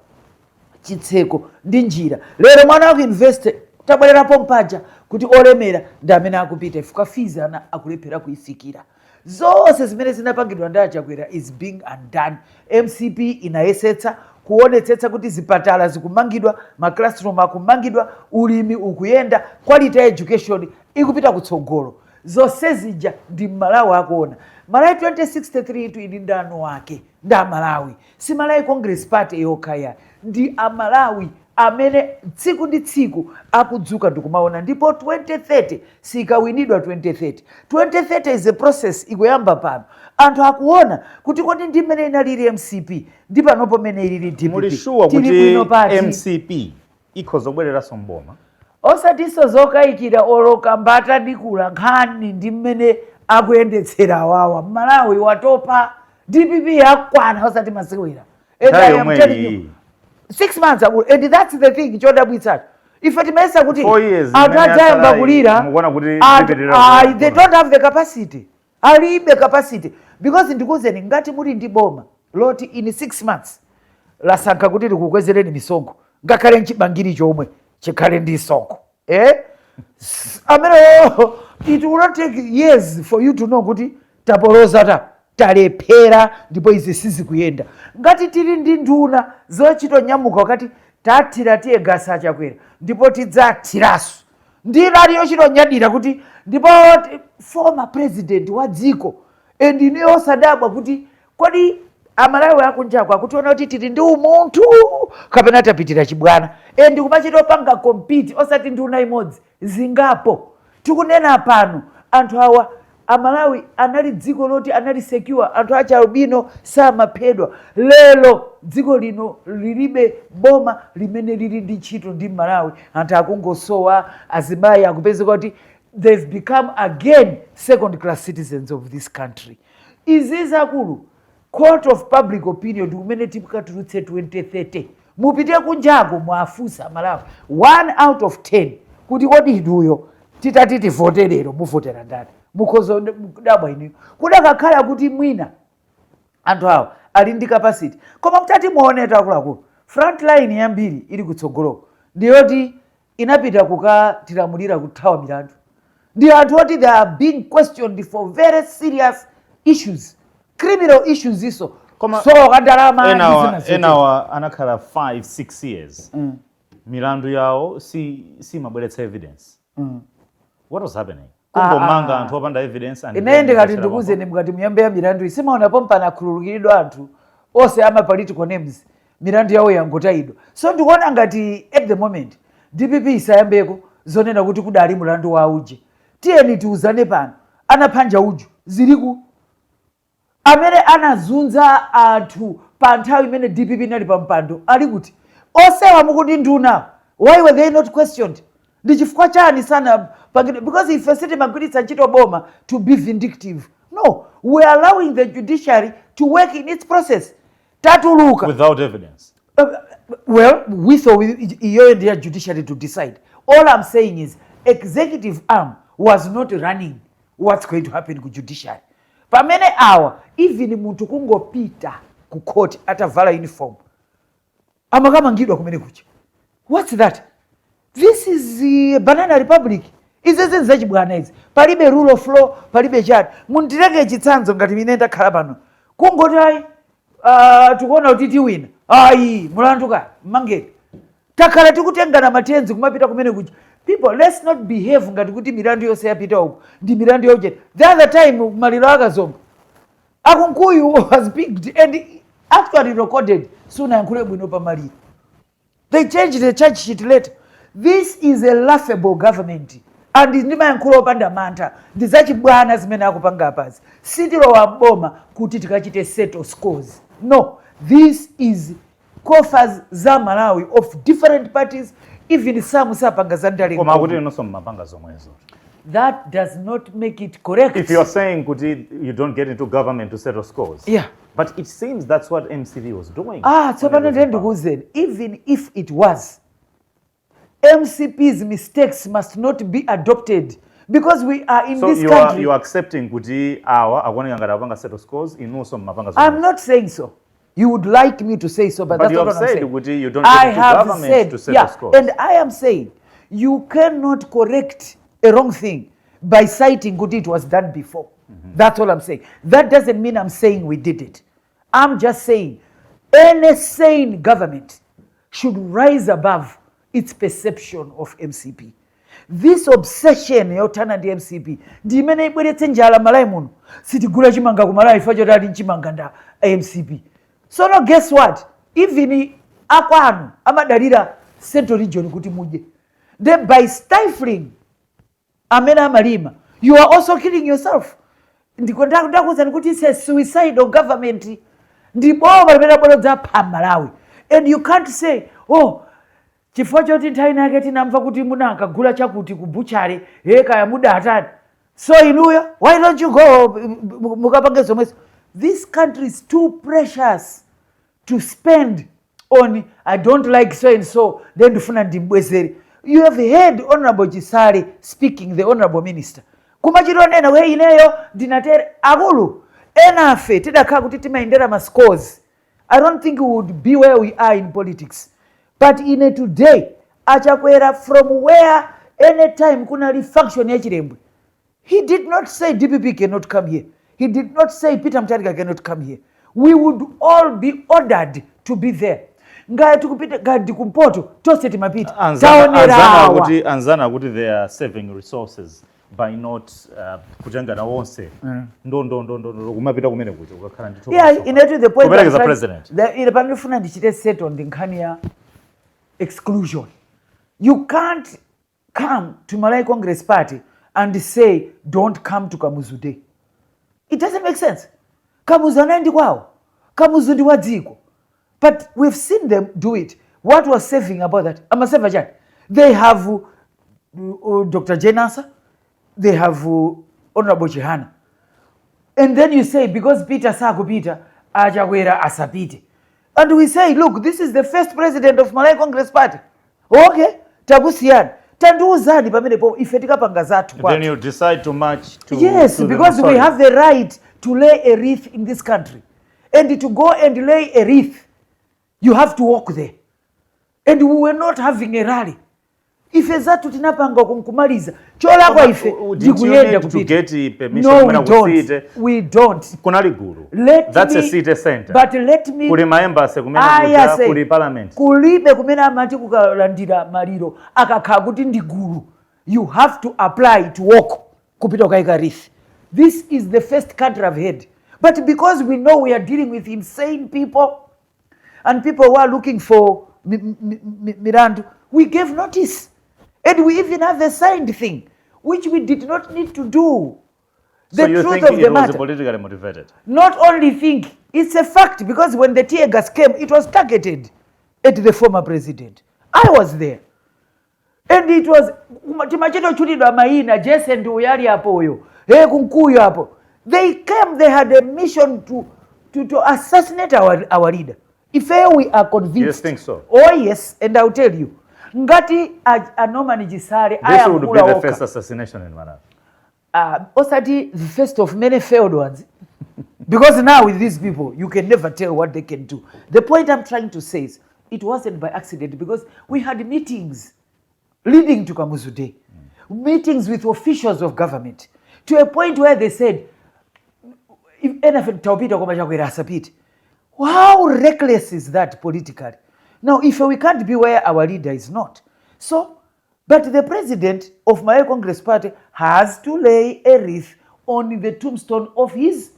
chitseko ndi njira. Lero mwana waku university, tabwererapo mpaja kuti olemera ndi amene akupita ifika fees, ana akulephera kuifikira. Zonse zimene zinapangidwa ndi Achakwera is being undone. MCP inayesetsa kuonetsetsa kuti zipatala zikumangidwa, ma classroom akumangidwa, ulimi ukuyenda, quality education ikupita kutsogolo. Zonse zija ndi Mmalawi akuona. Malawi 2063 itu ili ndano wake ndi Amalawi, si Malawi Congress Party yokha ya, ndi Amalawi amene tsiku ndi tsiku akudzuka ndikumaona. Ndipo 2030 sikawinidwa 2030. 2030 is a process ikuyamba pano. Anthu akuona kuti kodi ndi mmene inalili MCP ndi panopo mmene ilili DPP, Muli sure tili kuti bwino pati? MCP ikhoza kubwereranso mboma? Osatinso zokayikira, oloka mbata dikula. Nkhani ndi mmene akuyendetsera awawa. Malawi watopa, DPP yakwana, osati masewera. And Nthawi I am yomwe telling you, iyi. 6 months ago, and that's the thing chodabwitsacho, ife timayesa kuti 4 years anthu imene adzayamba yatsalayi, kulira. Mukuona kuti zipitirira They don't have the capacity, alibe capacity, because ndikuwuzeni, ngati muli ndi boma loti in 6 months lasankha kuti likukwezereni misonkho, ngakhale nchibangiri chomwe chikhale ndi msonkho, eh? Amene oh, it will not take years for you to know kuti tapoloza, talephera ndipo izi sizikuyenda. Ngati tili ndi nduna zochita nyamuka wakati tathira tear gas Achakwera, ndipo tidzathiraso, ndi lali yochita nyadira kuti ndipo former president wa dziko, and ineyo osadabwa kuti kodi Amalawi akunjako akutiona kuti tili ndi umunthu kapena tapitira chibwana? And kumachita opanga compete, osati nduna imodzi, zingapo. Tikunena pano anthu awa, Amalawi anali dziko loti anali secure, anthu achi albino samaphedwa. Lero dziko lino lilibe boma limene lili ndi ntchito ndi Malawi. Anthu akungosowa, azimayi akupezeka kuti they've become again second class citizens of this country. Izi zakulu court of public opinion ndi kumene tikatulutse 2030. Mupite kunjako mwafunsa Malawi 1 out of 10 kuti kodi inuyo titati tivote lero muvotera ndani? Mukhoza kudabwa inuyo kudakakhala kuti mwina anthu awa ali ndi capacity. Koma mutati muoneta akuluakulu, front line yambiri ili kutsogoloko ndiyoti inapita kukatilamulira kuthawa milandu, ndi anthu oti they are being questioned for very serious issues, criminal issues iso. Koma so ndalama ndi enawa zina zotero. Enawa anakhala 5 6 years, milandu yawo si simabweretsa evidence. What was happening? Kungomanga anthu opanda evidence and Ine ndikati ndikuwuzeni, mukati muyambe ya milandu iyi, simaonapo mpana akhululukiridwa anthu onse ama political names, milandu yawo yangotayidwa. So ndikuona ngati at the moment DPP isayambeko zonena kuti kudali mulandu wa uje. Tiyeni tiuzane pano, anaphanja uju ziliku, amene anazunza anthu pa nthawi imene DPP inali pa mpando ali kuti? Osewa mukuti nduna, why were they not questioned? Ndi chifukwa chani sana pangidwe? Because ife sitimagwiritsa ntchito boma to be vindictive. No, we are allowing the judiciary to work in its process. Tatuluka without evidence. Well, with or with, iyoyo ndiya judiciary to decide. All I'm saying is executive arm was not running what's going to happen ku judiciary, pamene awa even munthu kungopita ku court atavala uniform amakamangidwa kumene kucha. What's that? This is banana republic. Izi zinthu zachibwana izi, palibe rule of law, palibe chani. Mundireke chitsanzo, ngati mine ndakhala pano, kungoti ayi, tikuona kuti tiwina, ayi mulandu ka mmangeni. Takhala tikutengana matenzi kumapita kumene kuja. People, let's not behave ngati kuti milandu yonse yapita uku ndi milandu yauchete. The other time maliro akazomba A Kunkuyu was picked and actually recorded, sunayankhule bwino pamaliro. They changed the charge sheet later. This is a laughable government and ndimayankhula opanda mantha. Ndi zachibwana zimene akupanga apazi. Sitilowa mboma kuti tikachite settle scores, no. This is coffers za Malawi of different parties, even some sapanga za ndale. Koma akuti inonso mmapanga zomwezo. That does not make it correct. If you are saying kuti you don't get into government to settle scores, but it seems that's what MCP was doing Ah, tsopano when it was ndiye in power. Ndikuwuzeni, even if it was, MCP's mistakes must not be adopted because we are in So this you country. are, you are accepting kuti awa akuoneka ngati akupanga settle scores, inunso mmapanga I'm zomwezo. not saying so. You would like me to say so, but But that's you not have what I'm said saying. kuti you don't get I into have government said, to settle scores. And I am saying you cannot correct a wrong thing by citing kuti it was done before. That's all I'm saying. That doesn't mean I'm saying we did it. I'm just saying any sane government should rise above its perception of MCP. This obsession yothana ndi MCP ndi imene ibweretse njala Malawi muno. Sitigula chimanga ku Malawi chifukwa choti ali mchimanga nda MCP. So no, guess what? Even akwanu amadalira Central Region kuti mudye. Then by stifling amene amalima, you are also killing yourself. Ndiko ndakuwuzani kuti it's a suicidal government. Ndi boma limene labwera kudzapha Malawi, and you can't say, "Oh, chifukwa choti nthawi yake tinamva kuti munakagula chakuti ku butchery, he kaya mudatani, so inuyo why don't you go mukapange zomwezo?" This country is too precious to spend on "I don't like so and so, then ndifuna ndimbwezere." You have heard Honorable Chisale speaking, the honorable minister, kumachitonena we ineyo ndinatere. Akulu enafe tidakhala kuti timayendera ma scores, I don't think we would be where we are in politics. But in a today, Achakwera, from where anytime kunali function ya Chilembwe, he did not say DPP cannot come here. He did not say Peter Mutharika cannot come here. We would all be ordered to be there. Ngati tikupita ngati kumpoto, tonse timapita. Anzana Taonerawa. Kuti anzana kuti they are saving resources by not kutengana wonse ndo ndo ndo ndo ndo kumapita kumene kuti ukakhala ndithu Yeah, ine to the point kuperekeza I'm trying- president. Ine pandifuna ndichite settle ndi nkhani ya exclusion. You can't come to Malawi Congress Party and say, "Don't come to Kamuzu Day." It doesn't make sense. Kamuzu anali ndi kwawo. Kamuzu ndi wa dziko. But we've seen them do it. What was saving about that? Amaseva chani? They have Dr. Jane Ansah, they have Honorable Chihana, and then you say because Peter sakupita, Achakwera asapite. And we say, "Look, this is the first president of Malawi Congress Party." Okay, takusiyani, tandiuzani pamenepo, ife tikapanga zathu Then kwathu. You decide to march to Yes, to the because we mausoleum. Have the right to lay a wreath in this country, and to go and lay a wreath, you have to walk there, and we were not having a rally. Ife zathu tinapanga kunkumaliza. Cholakwa ife Did you ndikuyenda need to kupita. get permission No, we kumene ku don't. city? We don't. Kunali gulu. Let That's me, a city center. But let me Kuli ma embassy kumene Aya kuja, say, kuli parliament. Kulibe kumene amati kukalandira maliro akakhala kuti ndi gulu you have to apply to walk kupita kukayika wreath. This is the first country I've heard. But because we know we are dealing with insane people and people who are looking for mirandu, we gave notice and we even have a signed thing, which we did not need to do. The So you truth think of it the was matter, politically motivated? Not only think, it's a fact, because when the tear gas came, it was targeted at the former president. I was there. And it was timachito chulidwa maina Jesse ndi uyali apoyo, hey, Kunkuyu apo. They came, they had a mission to assassinate our leader. If we are convinced. You think so? Oh yes, and I'll tell you. Ngati a Norman Chisale This would be ayankhula the okha. First assassination in Malawi. Osati the first of many failed ones, because now with these people you can never tell what they can do. The point I'm trying to say is it wasn't by accident, because we had meetings leading to Kamuzu Day, meetings with officials of government, to a point where they said, "If enafe taupita koma Chakwera asapite." How reckless is that politically? Now, if we can't be where our leader is not, so but the president of my Congress Party has to lay a wreath on the tombstone of his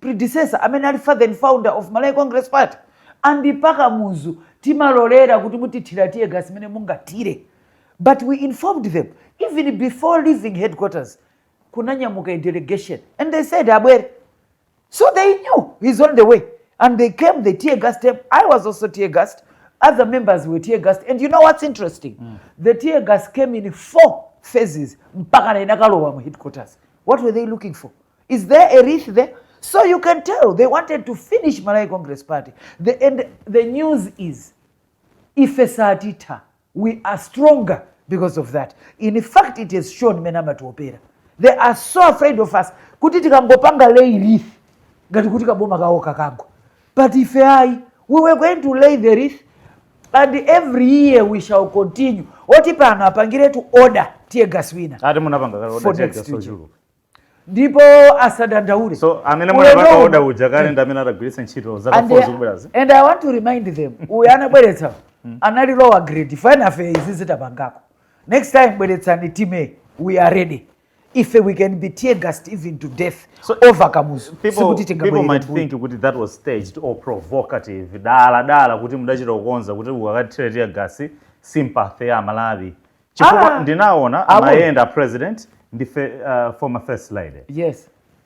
predecessor amene ali father and founder of Malawi Congress Party. And pa Kamuzu timalolera kuti mutithira tear gas imene mungathire, but we informed them even before leaving headquarters. Kunanyamuka a delegation and they said abwere. So they knew he's on the way and they came, they tear gassed him. I was also tear gassed, other members were tear gassed. And you know what's interesting? The tear gas came in four phases mpaka na inakalowa mu headquarters. What were they looking for? Is there a wreath there? So you can tell they wanted to finish Malawi Congress Party. And the news is ife satitha. We are stronger because of that. In fact, it has shown mene amatiopera. They are so afraid of us kuti tikangopanga lay wreath ngati kuti kaboma kawo kakagwa. But ife ayi, we were going to lay the wreath and every year we shall continue. Oti pano apangire to order tear gas wina Ati munapanga kale for order next tear gas week. ochuluka. Ndipo asadandaule. So amene Ulendo munapanga uno- order uja kale ndi amene atagwiritsa ntchito zaka And, 4 zikubwerazi. And I want to remind them, uyu anabweretsa anali lower grade. Fanafe izi zitapangako. Next time bweretsani team A, we are ready. If we can be tear gassed even to death So, over Kamuzu, People, sikuti people might tingabwerere mbuyo. think kuti that was staged or provocative, dala dala kuti mudachita kukonza kuti ukakathire tear gas sympathy ya Malawi, chifukwa Ah. ndinaona Abu. amayenda president ndi former first lady.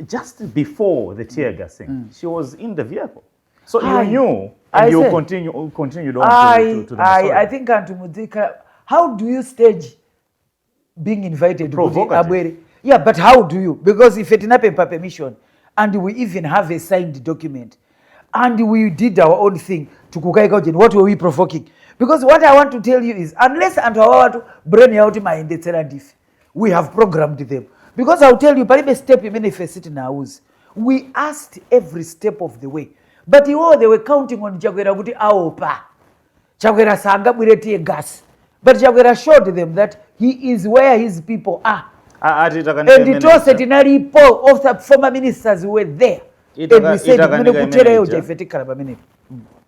Just before the tear gassing, she was in the vehicle, so you Aye. knew and I you said- continued on to the I mausoleum. think anthu mudzikhala, how do you stage being invited kuti Provocative. abwere? Yeah, but how do you? Because ife tinapempha permission and we even have a signed document and we did our own thing tikukaika ujeni. What were we provoking? Because what I want to tell you is, unless anthu awawatu brain yawo timayendetsera ndife, we have programmed them. Because I'll tell you, palibe step imene ife sitinawuze. We asked every step of the way, but iwo, they were counting on Chakwera kuti aopa, Chakwera sangabwere tear gas. But Chakwera showed them that he is where his people are. Ati takanika And imene tonse ija. tinalipo, of the former ministers were there. And we said Itakanika kumene imene kutereyo ija. ife tikhala pamenepo.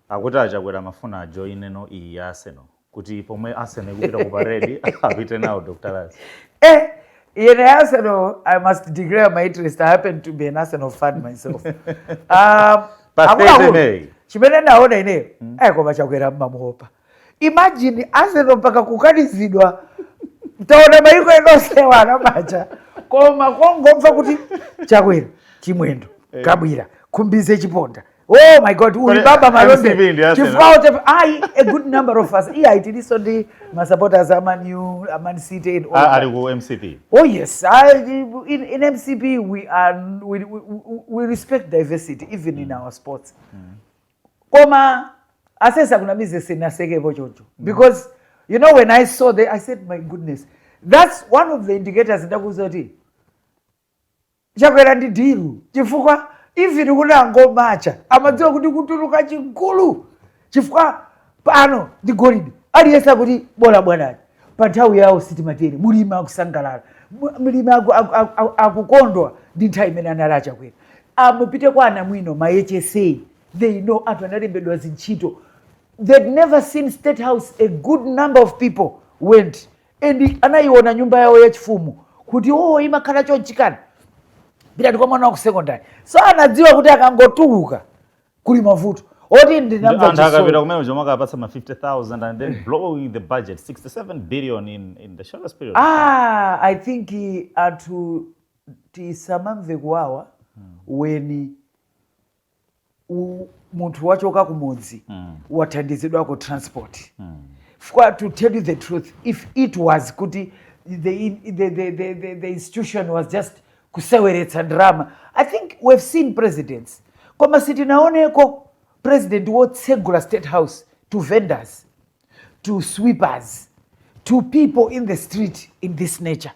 Akuti aChakwera mafuna ajoineno iyi ya Arsenal, kuti pomwe Arsenal ikupita ku parade apite nawo Dr. Laz. Eh, in Arsenal, I must declare my interest. I happen to be an Arsenal fan myself. Pa Akuluakulu, 30 May. Chimene ndaona ineyo, koma Chakwera mmamuopa. Imagine Arsenal mpaka kukanizidwa. Taona maiko enosewa anamacha, koma kongomva kuti Chakwera, Chimwendo, Kabwira, Khumbize Chiponda, oh my God, uli Kodi baba MCP Malonde ndi Arsenal? Chifukwa ote ayi, a good number of us iya itiliso ndi ma supporters a Man U, a Man City and all that. Ali ku MCP? Oh yes, in MCP we respect diversity even in our sports. Koma asesa kunamize sinasekepo chocho because when I saw the, I said, "My goodness," that's one of the indicators ndakuza kuti Chakwera ndi deal, chifukwa even kuti angomacha amadziwa kuti kutuluka chigulu, chifukwa pano ndi golide aliyense akuti bola bwanani. Pa nthawi yawo sitimatere. Mulimi akusangalala, mulimi akukondwa ndi nthawi imene anali aChakwera. Amupite kwa anamwino, ma HSA, they know anthu analembedwa zintchito. They'd never seen State House. A good number of people went and anayiona nyumba yawo yachifumu kuti, oh, imakhala chonchikani. Pitati kwa mwana wa ku secondary. So anadziwa kuti akangotuluka kuli mavuto oti ndinamva Anthu akapita chisoni. kumene chomwe akapatsa ma 50,000 and then blowing the budget 67 billion in the shortest period. Ah, I think anthu tisamamve kuwawa when munthu wachoka kumudzi wathandizidwako transport. For to tell you the truth, if it was kuti the institution was just kuseweretsa drama, I think we've seen presidents, koma sitinaoneko president wotsegula State House to vendors, to sweepers, to people in the street in this nature.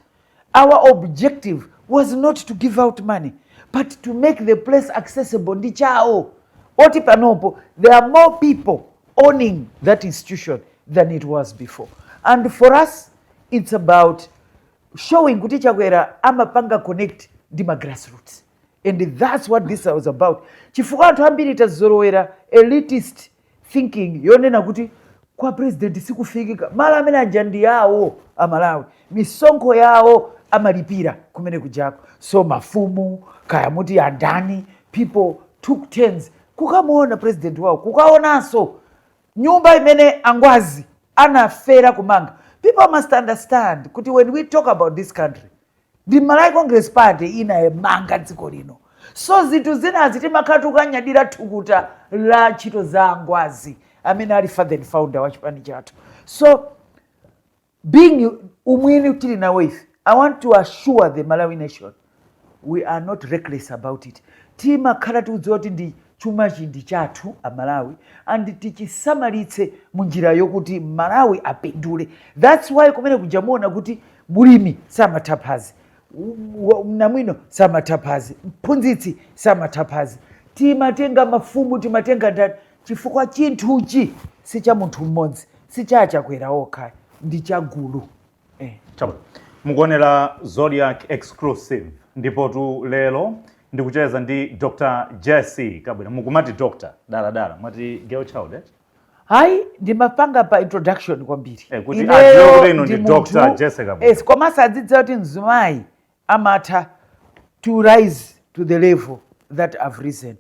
Our objective was not to give out money, but to make the place accessible. Ndi chawo oti panopo there are more people owning that institution than it was before. And for us, it's about showing kuti Chakwera amapanga connect ndi ma grassroots, and that's what this was about, chifukwa anthu ambiri tazolowera elitist thinking yonena kuti kwa president sikufikika. Malo amene aja ndi yawo Amalawi, misonkho yawo amalipira kumene kujako. So mafumu kaya muti andani, People took turns kukamuona president wawo, kukaonanso nyumba imene angwazi anafera kumanga. People must understand kuti when we talk about this country, ndi Malawi Congress Party inayemanga dziko lino. So zinthu zinazi timakhala tikukanyadira thukuta la ntchito za angwazi amene ali father and founder wa chipani chathu. So being umwini tili nawo ife, I want to assure the Malawi nation we are not reckless about it. Timakhala tikudziwa kuti ndi chumachi ndi chathu Amalawi and tichisamalitse munjira yokuti Malawi apindule. That's why kumene kujamuona kuti mulimi samatha phazi, namwino samatha phazi, mphunzitsi samatha phazi, timatenga mafumu, timatenga ndani, chifukwa chinthuchi si cha munthu mmodzi, si cha Achakwera okha, ndi cha gulu. Chabwino. Mukuonera Zodiak Exclusive, ndipo lero ndikucheza ndi Dr. Jessie Kabwila. Mukumati doctor daladala, mwati girl child, eh? Hayi, ndimapanga pa introduction kwambiri. Kuti Ineyo adziwe kuti inu ndi munthu- Dr. Jessie Kabwila. Yes, komanso adzidziwa kuti mzimayi amatha to rise to the level that I've risen.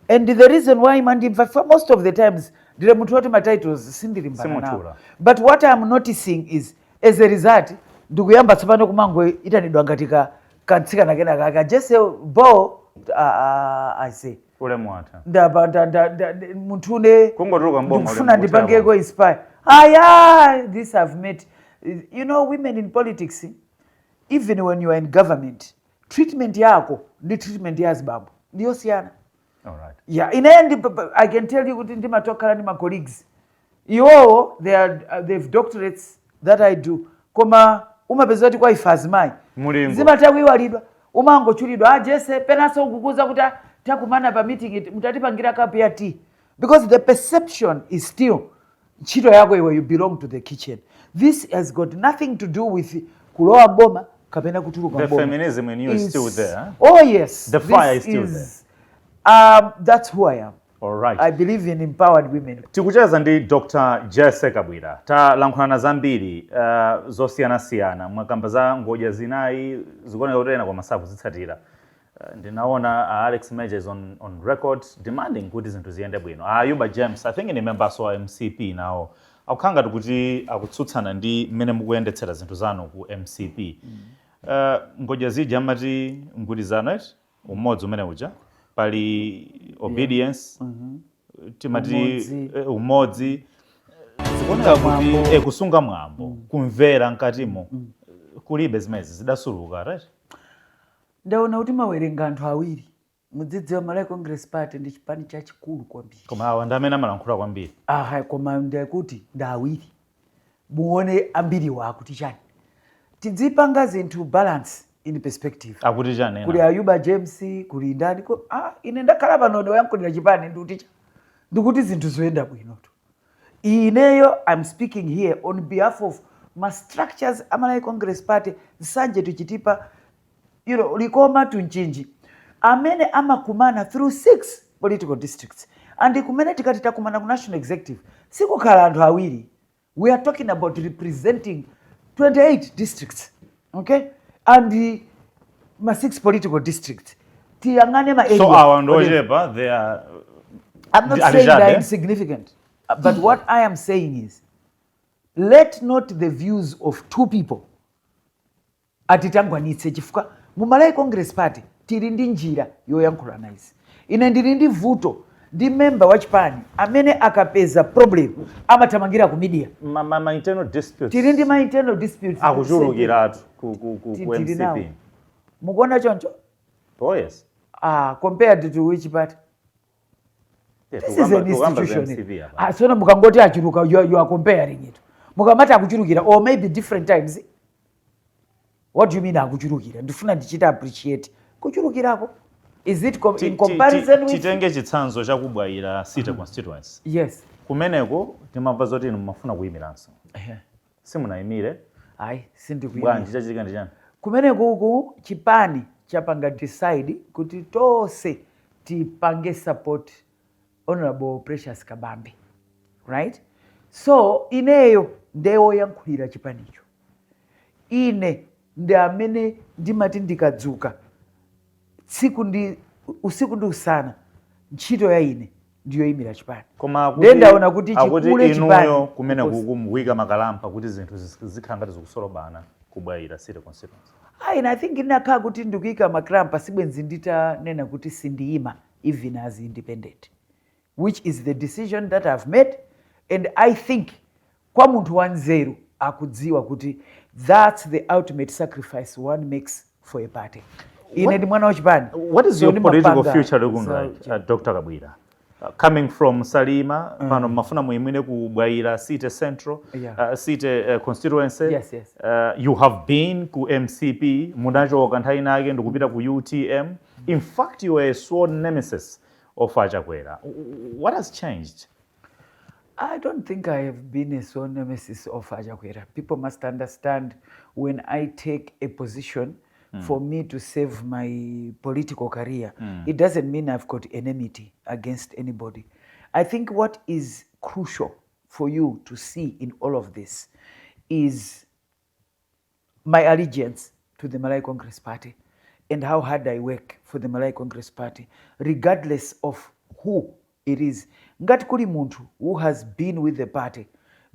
And the reason why mandimva for most of the times, ndile munthu woti ma titles sindilimbana nawo. Simuchula. But what I'm noticing is, as a result, ndikuyamba tsopano kumangoitanidwa ngati ka kantsikana kena kaka Jessie bo I say Ulemu watha. Ndaba munthu une Kungotuluka mboma, ndikufuna ulemu ndipangeko inspire aya. This I've met, women in politics, even when you are in government, treatment yako ndi treatment ya azibambo ndiyosiyana. All right. Yeah, ine I can tell you kuti ndimatokhala ndi ma colleagues, iwowo they've doctorates that I do, koma umapeza kuti kwa ife azimayi Mulingo. zimatha kuyiwalidwa, umangotchulidwa, "Ah, Jessie," penanso ukukuza kuti, "Ah, takumana pa meeting, mutatipangira cup ya tea," because the perception is still ntchito yako iwe, you belong to the kitchen. This has got nothing to do with kulowa mboma kapena kutuluka The mboma. feminism in you is still there, huh? Oh yes. The fire This is still. That's who I am. All right. I believe in empowered women. Tikucheza ndi Dr. Jessie Kabwila. Talankhulana zambiri zosiyanasiyana. Mwakamba za ngodya zinayi, zikuoneka kuti ena koma sakuzitsatira. Ndinaona Alex Major is on record demanding kuti zinthu ziyende bwino. Ayuba James, I think ni members wa MCP, nawo akukhala ngati kuti akutsutsana ndi mmene mukuyendetsera zinthu zanu ku MCP. Ngodya zija amati mgwirizano, right? Umodzi umene uja pali obedience, timati Umodzi. Umodzi, zikuoneka Kusunga kuti mwambo. Kusunga mwambo, kumvera mkatimo kulibe, zimezi zidasuluka, right? Ndaona kuti mawerenga anthu awiri. Mudzidziwa, Malawi Congress Party ndi chipani chachikulu kwambiri. Koma awa ndi amene amalankhula kwambiri. Aha, koma ndikuti ndi awiri, muone ambiriwa akuti chani. Tidzipanga zinthu balance in perspective. Akuti chani Kuli ena? Ayuba James, kuli ndani, ine ndakhala pano ndiwayankhulira chipani, ndikuti cha ndikuti zinthu zoyenda bwinotu. Ineyo I'm speaking here on behalf of ma structures a Malawi Congress Party, Nsanje to Chitipa, Likoma to Mchinji, amene amakumana through six political districts. And kumene tikati takumana ku national executive, sikukhala anthu awiri. We are talking about representing 28 districts, okay, and ma six political districts. Tiyang'ane ma So area. awa ndi ochepa, they are I'm not Ali saying Jade, they're eh? insignificant, but what I am saying is, let not the views of two people atitangwanitse, chifukwa mu Malawi Congress Party tili ndi njira yoyankhulana izi. Ine ndili ndi vuto ndi memba wa chipani amene akapeza problem amathamangira ku media. Ma internal disputes. Tili ndi ma internal disputes. Akuchulukiratu ku Tili nawo. MCP. Mukuona choncho? Oh yes. Ah, compared to which party? Yeah, This is an tukamba za institution. MCP apa. Ah, sono mukangoti achuluka, you are comparing it. Mukamati akuchulukira or maybe different times, what do you mean akuchulukira? Ndifuna ndichita appreciate kuchulukirako. Is it in comparison with Titenge chitsanzo chakubwayira city constituency. Yes. Kumeneko timamva zoti inu mumafuna kuyimiranso, simunayimire. Ayi, sindikuyimira. Bwanji? Chachitika ndi chani? Kumeneko uku chipani chapanga decide kuti tonse tipange support Honorable Precious Kabambe, right? So ineyo ndewoyankhulira chipanicho. Ine ndi amene ndimati ndikadzuka tsiku ndi Usiku ndi usana, ntchito ya ine ndiyoyimira chipani. Koma Ndiye ndaona kuti akuti chikule inuyo chipani kumene because kukuyika makalampa kuti zinthu zikhala ngati zikusolobana ku Bwaila City constituency. Ayi, I think ndinakhala kuti ndikuyika makrampa, sibwenzi nditanena kuti sindiyima even as independent, which is the decision that I've made. And I think kwa munthu wanzeru akudziwa kuti that's the ultimate sacrifice one makes for a party. Ine ndi mwana wachipani. What is So your political ndimapanga future looking like, Dr. Kabwila? Coming from Salima, pano mafuna muyimire ku Bwaila City Central, City constituency. Yes. You have been ku MCP, munachoka nthawi inake ndikupita ku UTM. In fact, you were a sworn nemesis of Achakwera. What has changed? I don't think I have been a sworn nemesis of Achakwera. People must understand, when I take a position for me to save my political career, it doesn't mean I've got enmity against anybody. I think what is crucial for you to see in all of this is my allegiance to the Malawi Congress Party and how hard I work for the Malawi Congress Party, regardless of who it is. Ngati kuli munthu who has been with the party,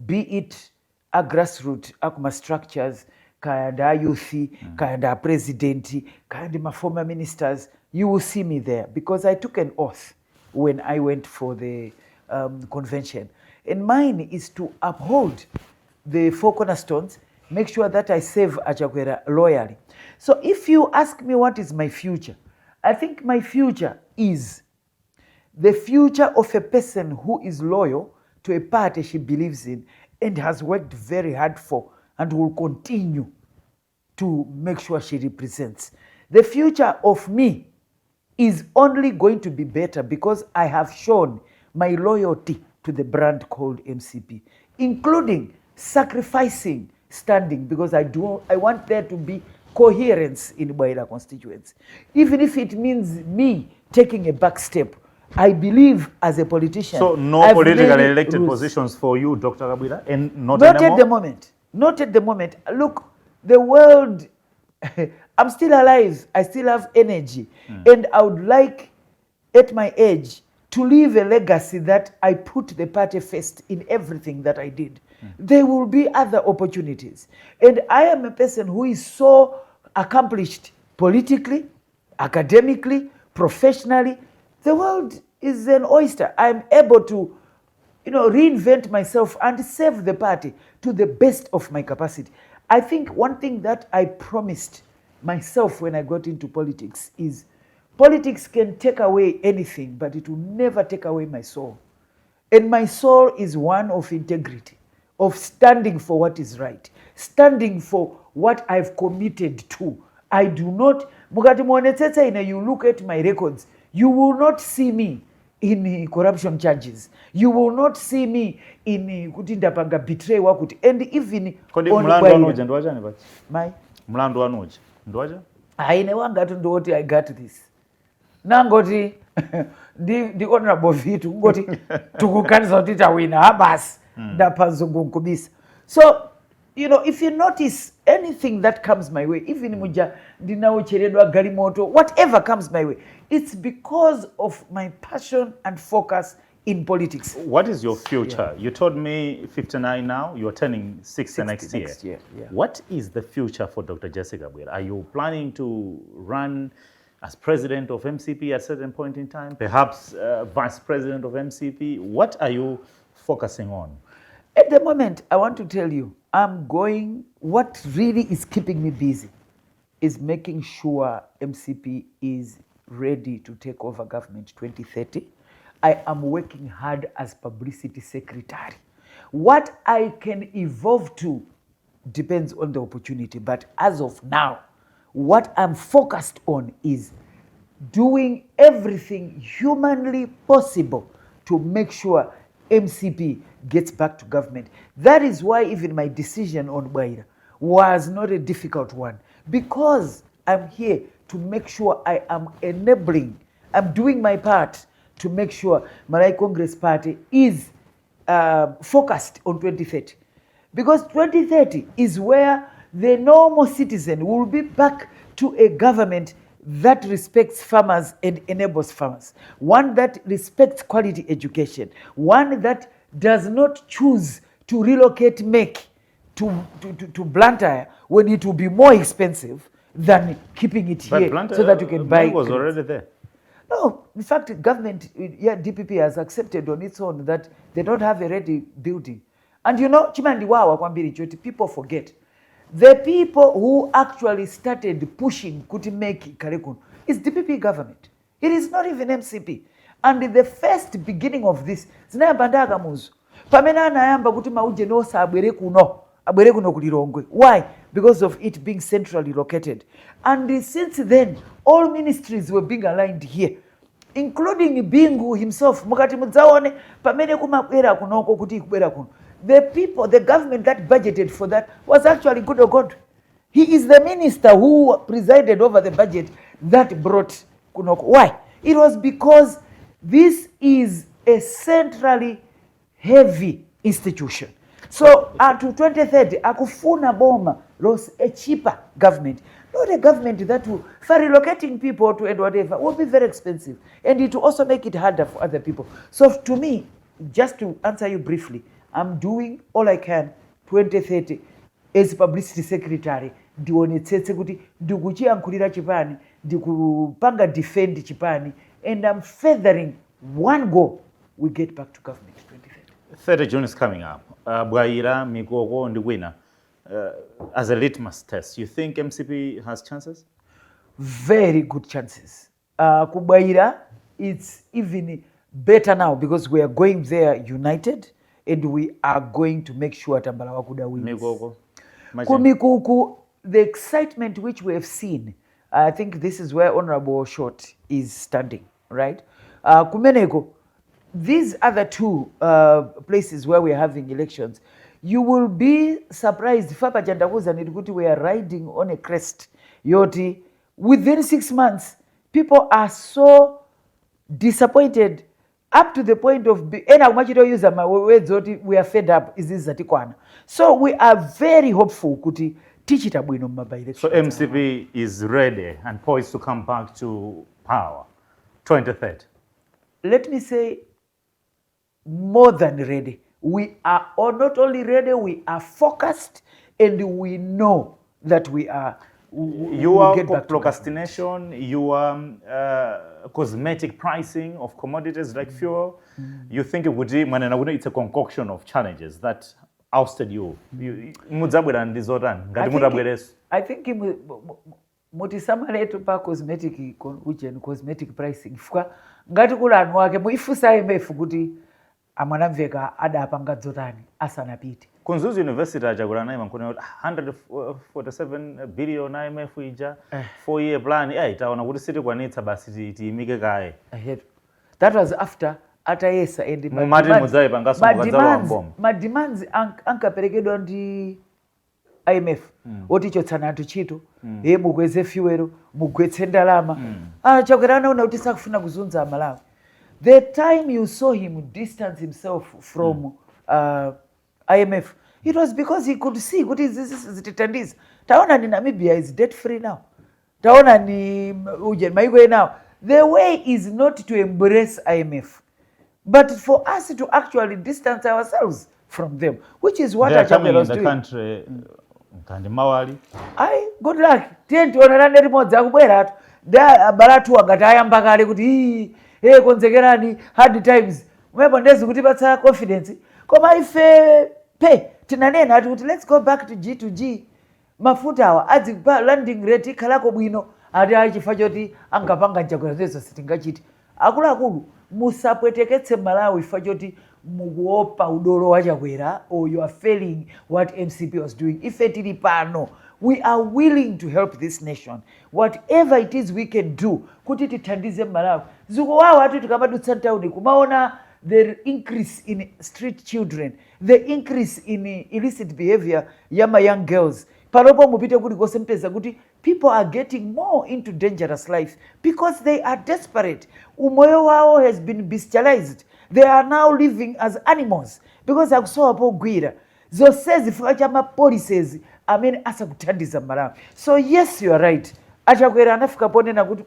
be it a grassroot, akuma structures, kaya ndi a youth, kaya ndi a president, kaya ndi ma former ministers, you will see me there because I took an oath when I went for the convention. And mine is to uphold the four cornerstones, make sure that I serve Achakwera loyally. So if you ask me what is my future, I think my future is the future of a person who is loyal to a party she believes in and has worked very hard for and will continue to make sure she represents. The future of me is only going to be better because I have shown my loyalty to the brand called MCP, including sacrificing standing because I want there to be coherence in Bwaila constituency. Even if it means me taking a back step, I believe as a politician. So no I've politically many elected rules. Positions for you, Dr. Kabwila, and not Not anymore? at the moment. Not at the moment. Look, the world, I'm still alive. I still have energy. And I would like, at my age, to leave a legacy that I put the party first in everything that I did. There will be other opportunities. And I am a person who is so accomplished politically, academically, professionally. The world is an oyster. I'm able to reinvent myself and serve the party to the best of my capacity. I think one thing that I promised myself when I got into politics is politics can take away anything, but it will never take away my soul. And my soul is one of integrity, of standing for what is right, standing for what I've committed to. I do not, mukati muonetsetse ine, you look at my records, you will not see me in corruption charges. You will not see me in kuti ndapanga betray wakuti. And even Kodi on mlandu Bwaila. wanu uja ndi wachani pachi? My? Mlandu wanu uja ndi wacha? Aine wangati ndiwoti I got this, nangoti ndi Honorable Vitu kungoti tikuganiza kuti tawina, ha basi, ndapha mzungu nkubisa. So if you notice anything that comes my way, even muja ndinaocheredwa galimoto, whatever comes my way, it's because of my passion and focus in politics. What is your future? You told me 59 now, you're turning 60 next year. Next year, yeah. What is the future for Dr. Jessie Kabwila? Are you planning to run as president of MCP at a certain point in time? Perhaps vice president of MCP? What are you focusing on? At the moment, I want to tell you, what really is keeping me busy is making sure MCP is ready to take over government 2030. I am working hard as publicity secretary. What I can evolve to depends on the opportunity. But as of now, what I'm focused on is doing everything humanly possible to make sure MCP gets back to government. That is why even my decision on Bwaila was not a difficult one, because I'm here to make sure I am enabling, I'm doing my part to make sure Malawi Congress Party is focused on 2030. Because 2030 is where the normal citizen will be back to a government that respects farmers and enables farmers, one that respects quality education, one that does not choose to relocate MEC to Blantyre when it will be more expensive than keeping it But here Blantyre, so that you can buy MEC was credits. Already there. No, in fact, government, yeah, DPP has accepted on its own that they don't have a ready building. And chimandiwawa kwambiri choti people forget. The people who actually started pushing kuti MEC ikhale kuno is DPP government. It is not even MCP. And the first beginning of this, zinayamba ndi Akamuzu. Pamene anayamba kuti maujeni onse abwere kuno ku Lilongwe. Why? Because of it being centrally located. And since then, all ministries were being aligned here, including Bingu himself. Mukati mudzaone pamene kumabwera kunoko kuti ikubwera kuno, the people, the government that budgeted for that was actually Goodall Gondwe. He is the minister who presided over the budget that brought kunoko. Why? It was because this is a centrally heavy institution. So to 2030 akufuna boma los a cheaper government, not a government that will, for relocating people to and whatever, will be very expensive, and it will also make it harder for other people. So to me, just to answer you briefly, I'm doing all I can 2030 as publicity secretary, ndionetsetse kuti ndikuchiyankhulira chipani, ndikupanga defend chipani, and I'm furthering one goal: we get back to government 2030. 30 June is coming up. Bwaila, Mikoko ndi kwina. As a litmus test, you think MCP has chances? Very good chances. Ku Bwaila, it's even better now because we are going there united and we are going to make sure Tambala Wakuda wins. Mikoko. Ku Mikuku, the excitement which we have seen, I think this is where Honorable Short is standing, right? Kumeneko, these other two places where we are having elections, you will be surprised. Fapa chandakuza kuti we are riding on a crest yoti within 6 months, people are so disappointed up to the point of ena kumachita use ma words oti "We are fed up, izi zatikwana." So we are very hopeful kuti tichita bwino mma by So MCP is ready and poised to come back to power 2030. Let me say, more than ready. We are all not only ready, we are focused and we know that we are we You will are get back to government. Procrastination, you are cosmetic pricing of commodities like fuel. You think kuti mwanena kuti it's a concoction of challenges that ousted you. Mudzabwera ndi zotani ngati mutabwereso? I think mutisamaletu pa cosmetic ujeni, cosmetic pricing, chifukwa ngati kuli anu ake muifunsa IMF kuti amwanamveka adapanga dzotani asanapite. Ku Mzuzu University achakwera naye mankhona kuti 147 billion IMF ija, 4 year plan, eh, taona kuti sitikwanitsa, basi tiyimike kaye. Ahead. That was after atayesa and Mumati mudzayipanganso mukadzalowa mboma. Ma demands ankaperekedwa ndi IMF oti chotsani anthu ntchito, ye mukweze fuel, mugwetse ndalama. Ah, Chakwera anaona kuti sakufuna kuzunza Amalawi. The time you saw him distance himself from IMF, it was because he could see kuti izi zitithandiza. Taona ni Namibia is debt free now, taona ni uje maiko enawo. The way is not to embrace IMF, but for us to actually distance ourselves from them, which is what They are coming Achakwera in was the doing. Country kandi mawali. Ayi, good luck. Tiye tionanane limodzi akubweratu ndi abale athu angati ayamba kale kuti ii hey, konzekerani hard times mwepo ndezi kutipatsa confidence. Koma ife pe tinanena ati kuti let's go back to G to G, mafuta awa adzipa landing rate ikhalako bwino. Ati ayi, chifukwa choti angapanga nchakwera zezo sitingachite. Akuluakulu, musapweteketse Malawi chifukwa choti mukuopa udolo wa Chakwera or you are failing what MCP was doing. Ife tili pano, we are willing to help this nation, whatever it is we can do kuti tithandize Malawi. Zikuwawa ati tikamadutsa mtawuni kumaona the increase in street children, the increase in illicit behavior ya ma young girls. Panopo mupite kulikonse mpeza kuti people are getting more into dangerous life because they are desperate. Umoyo wawo has been bestialized. They are now living as animals because akusowa pogwira. Zonsezi chifukwa cha ma policies amene asakuthandiza Malawi. So yes, you are right. Achakwera anafika ponena kuti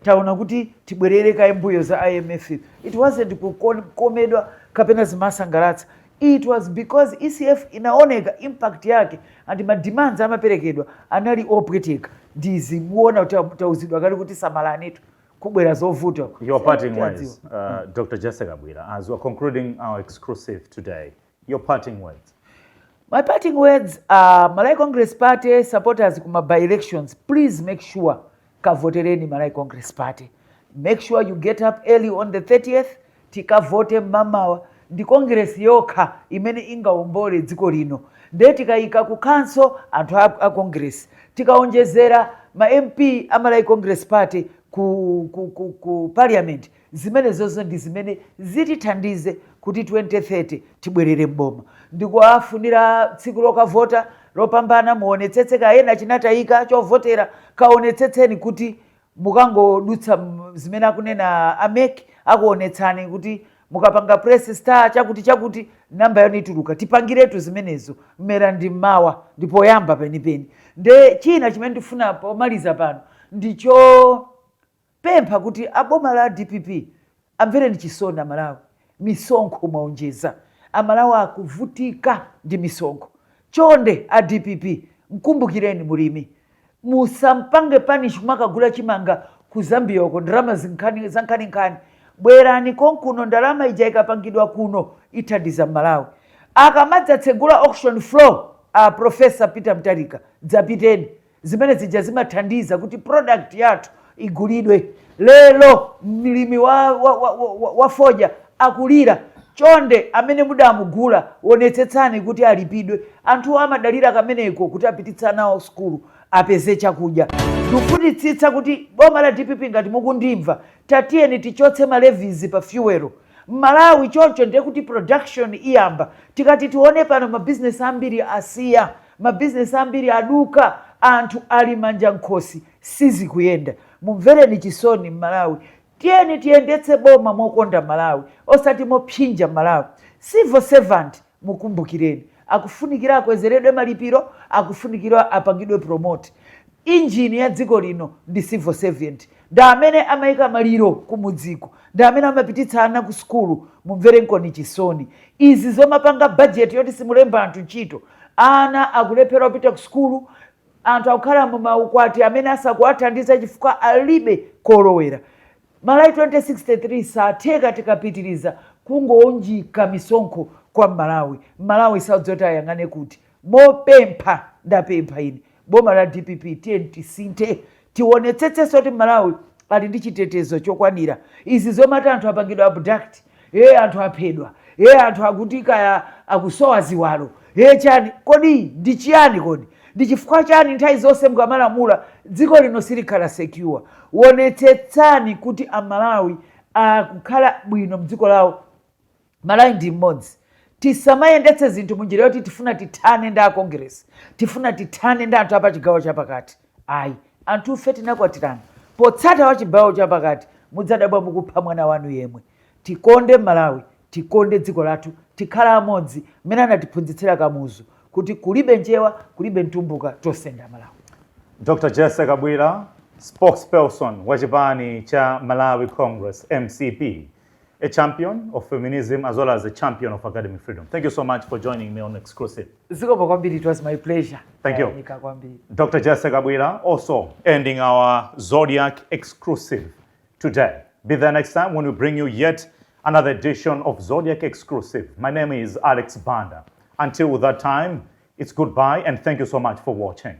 taona kuti tibwerere kaye mbuyo za IMF. It wasn't kukomedwa kapena zimasangalatsa. It was because ECF inaoneka impact yake and ma demands amaperekedwa anali opweteka. Ndizimuona kuti tauzidwa kale kuti samalanitu, kubwera zovuta. Your parting words, Dr. Jessie Kabwila, as we're concluding our exclusive today, your parting words. My parting words are, Malawi Congress Party supporters, kuma by-elections, please make sure kavotereni Malawi Congress Party. Make sure you get up early on the 30th, tikavote mmamawa. Ndi Congress yokha imene ingawombole dziko lino. Ndiye tikayika ku council anthu a Congress, tikaonjezera ma MP a Malawi Congress Party ku parliament, zimene zonso ndi zimene zitithandize kuti 2030 tibwerere mboma. Ndikuwafunira tsiku lokavota lopambana. Muonetsetse kayena chinatayika chovotera, kaonetsetseni kuti mukangodutsa zimene akunena a MEC, akuonetsani kuti mukapanga press star chakuti chakuti, namba yanu ituluka. Tipangiretu zimenezo mmera ndi mmawa, ndipoyamba penipeni. Nde china chimene ndifuna pomaliza pano ndicho pempha kuti aboma la DPP amvereni chisoni Amalawi. Misonkho mwaonjeza, Amalawi akuvutika ndi misonkho. Chonde a DPP, mkumbukireni mulimi, musampange punish kumakagula chimanga ku Zambia uko, ndalama zankhaninkhani. Bwerani konkuno, ndalama ija ikapangidwa kuno ithandiza Malawi. Akamadzatsegula auction floor a Professor Peter Mutharika, dzapiteni, zimene zija zimathandiza kuti product yathu igulidwe. Lero mlimi wa fodya akulira. Chonde amene mudamugula, onetsetsani kuti alipidwe. Anthu amadalira kameneko kuti apititsa nawo sukulu, apeze chakudya. Ndikufunitsitsa kuti boma la DPP, ngati mukundimva, tatiyeni tichotse ma levies pa fuel Mmalawi. Choncho ndiye kuti production iyamba. Tikati tione pano, mabizinesi ambiri asiya, mabizinesi ambiri aduka, anthu ali manja nkhosi, sizikuyenda. Mumvereni chisoni Mmalawi. Tiyeni tiyendetse boma mokonda Malawi, osati mopsinja Malawi. Civil servant mukumbukireni, akufunikira akwezeredwe malipiro, akufunikira apangidwe promote. Injini ya dziko lino ndi civil servant, ndi amene amayika maliro kumudziko, ndi amene amapititsa ana ku sukulu. Mumvere nkoni chisoni. Izi zomapanga bajeti yoti simulemba anthu ntchito, ana akulephera kupita ku sukulu, anthu akukhala mu maukwati amene asakuwathandiza chifukwa alibe kolowera. Malawi 2063 satheka tikapitiriza kungounjika misonkho kwa Mmalawi. Mmalawi sadzoti ayang'ane kuti. Mopempha, ndapempha ine boma la DPP, tiye tisinthe, tionetsetsenso kuti Malawi ali ndi chitetezo chokwanira. Izi zomati anthu apangidwa abduct, ye anthu aphedwa, ye anthu akuti kaya akusowa ziwalo, ye chani, kodi ndi chiyani? Kodi ndi chifukwa chani nthawi zonse mukamalamula dziko lino silikhala secure? Wonetsetsani kuti Amalawi akukhala bwino mdziko lawo. Malawi ndi mmodzi. Tisamayendetse zinthu munjira yoti tifuna tithane ndi akongresi, tifuna tithane ndi anthu apa chigawo chapakati. Ayi, anthufe tinakwatirana potsata wa chigawo chapakati, mudzadabwa mukupha mwana wanu yemwe. Tikonde Malawi, tikonde dziko lathu, tikhala amodzi mmene anatiphunzitsira Kamuzu kuti kulibe Nchewa, kulibe Mtumbuka, tonse ndi Amalawi. Dr. Jessie Kabwila, spokesperson wa chipani cha Malawi Congress, MCP, a champion of feminism as well as a champion of academic freedom. Thank you so much for joining me on Exclusive. Zikomo kwambiri, it was my pleasure. Thank you. Tayamika kwambiri. Dr. Jessie Kabwila also ending our Zodiak Exclusive today. Be there next time when we bring you yet another edition of Zodiak Exclusive. My name is Alex Banda. Until that time, it's goodbye and thank you so much for watching.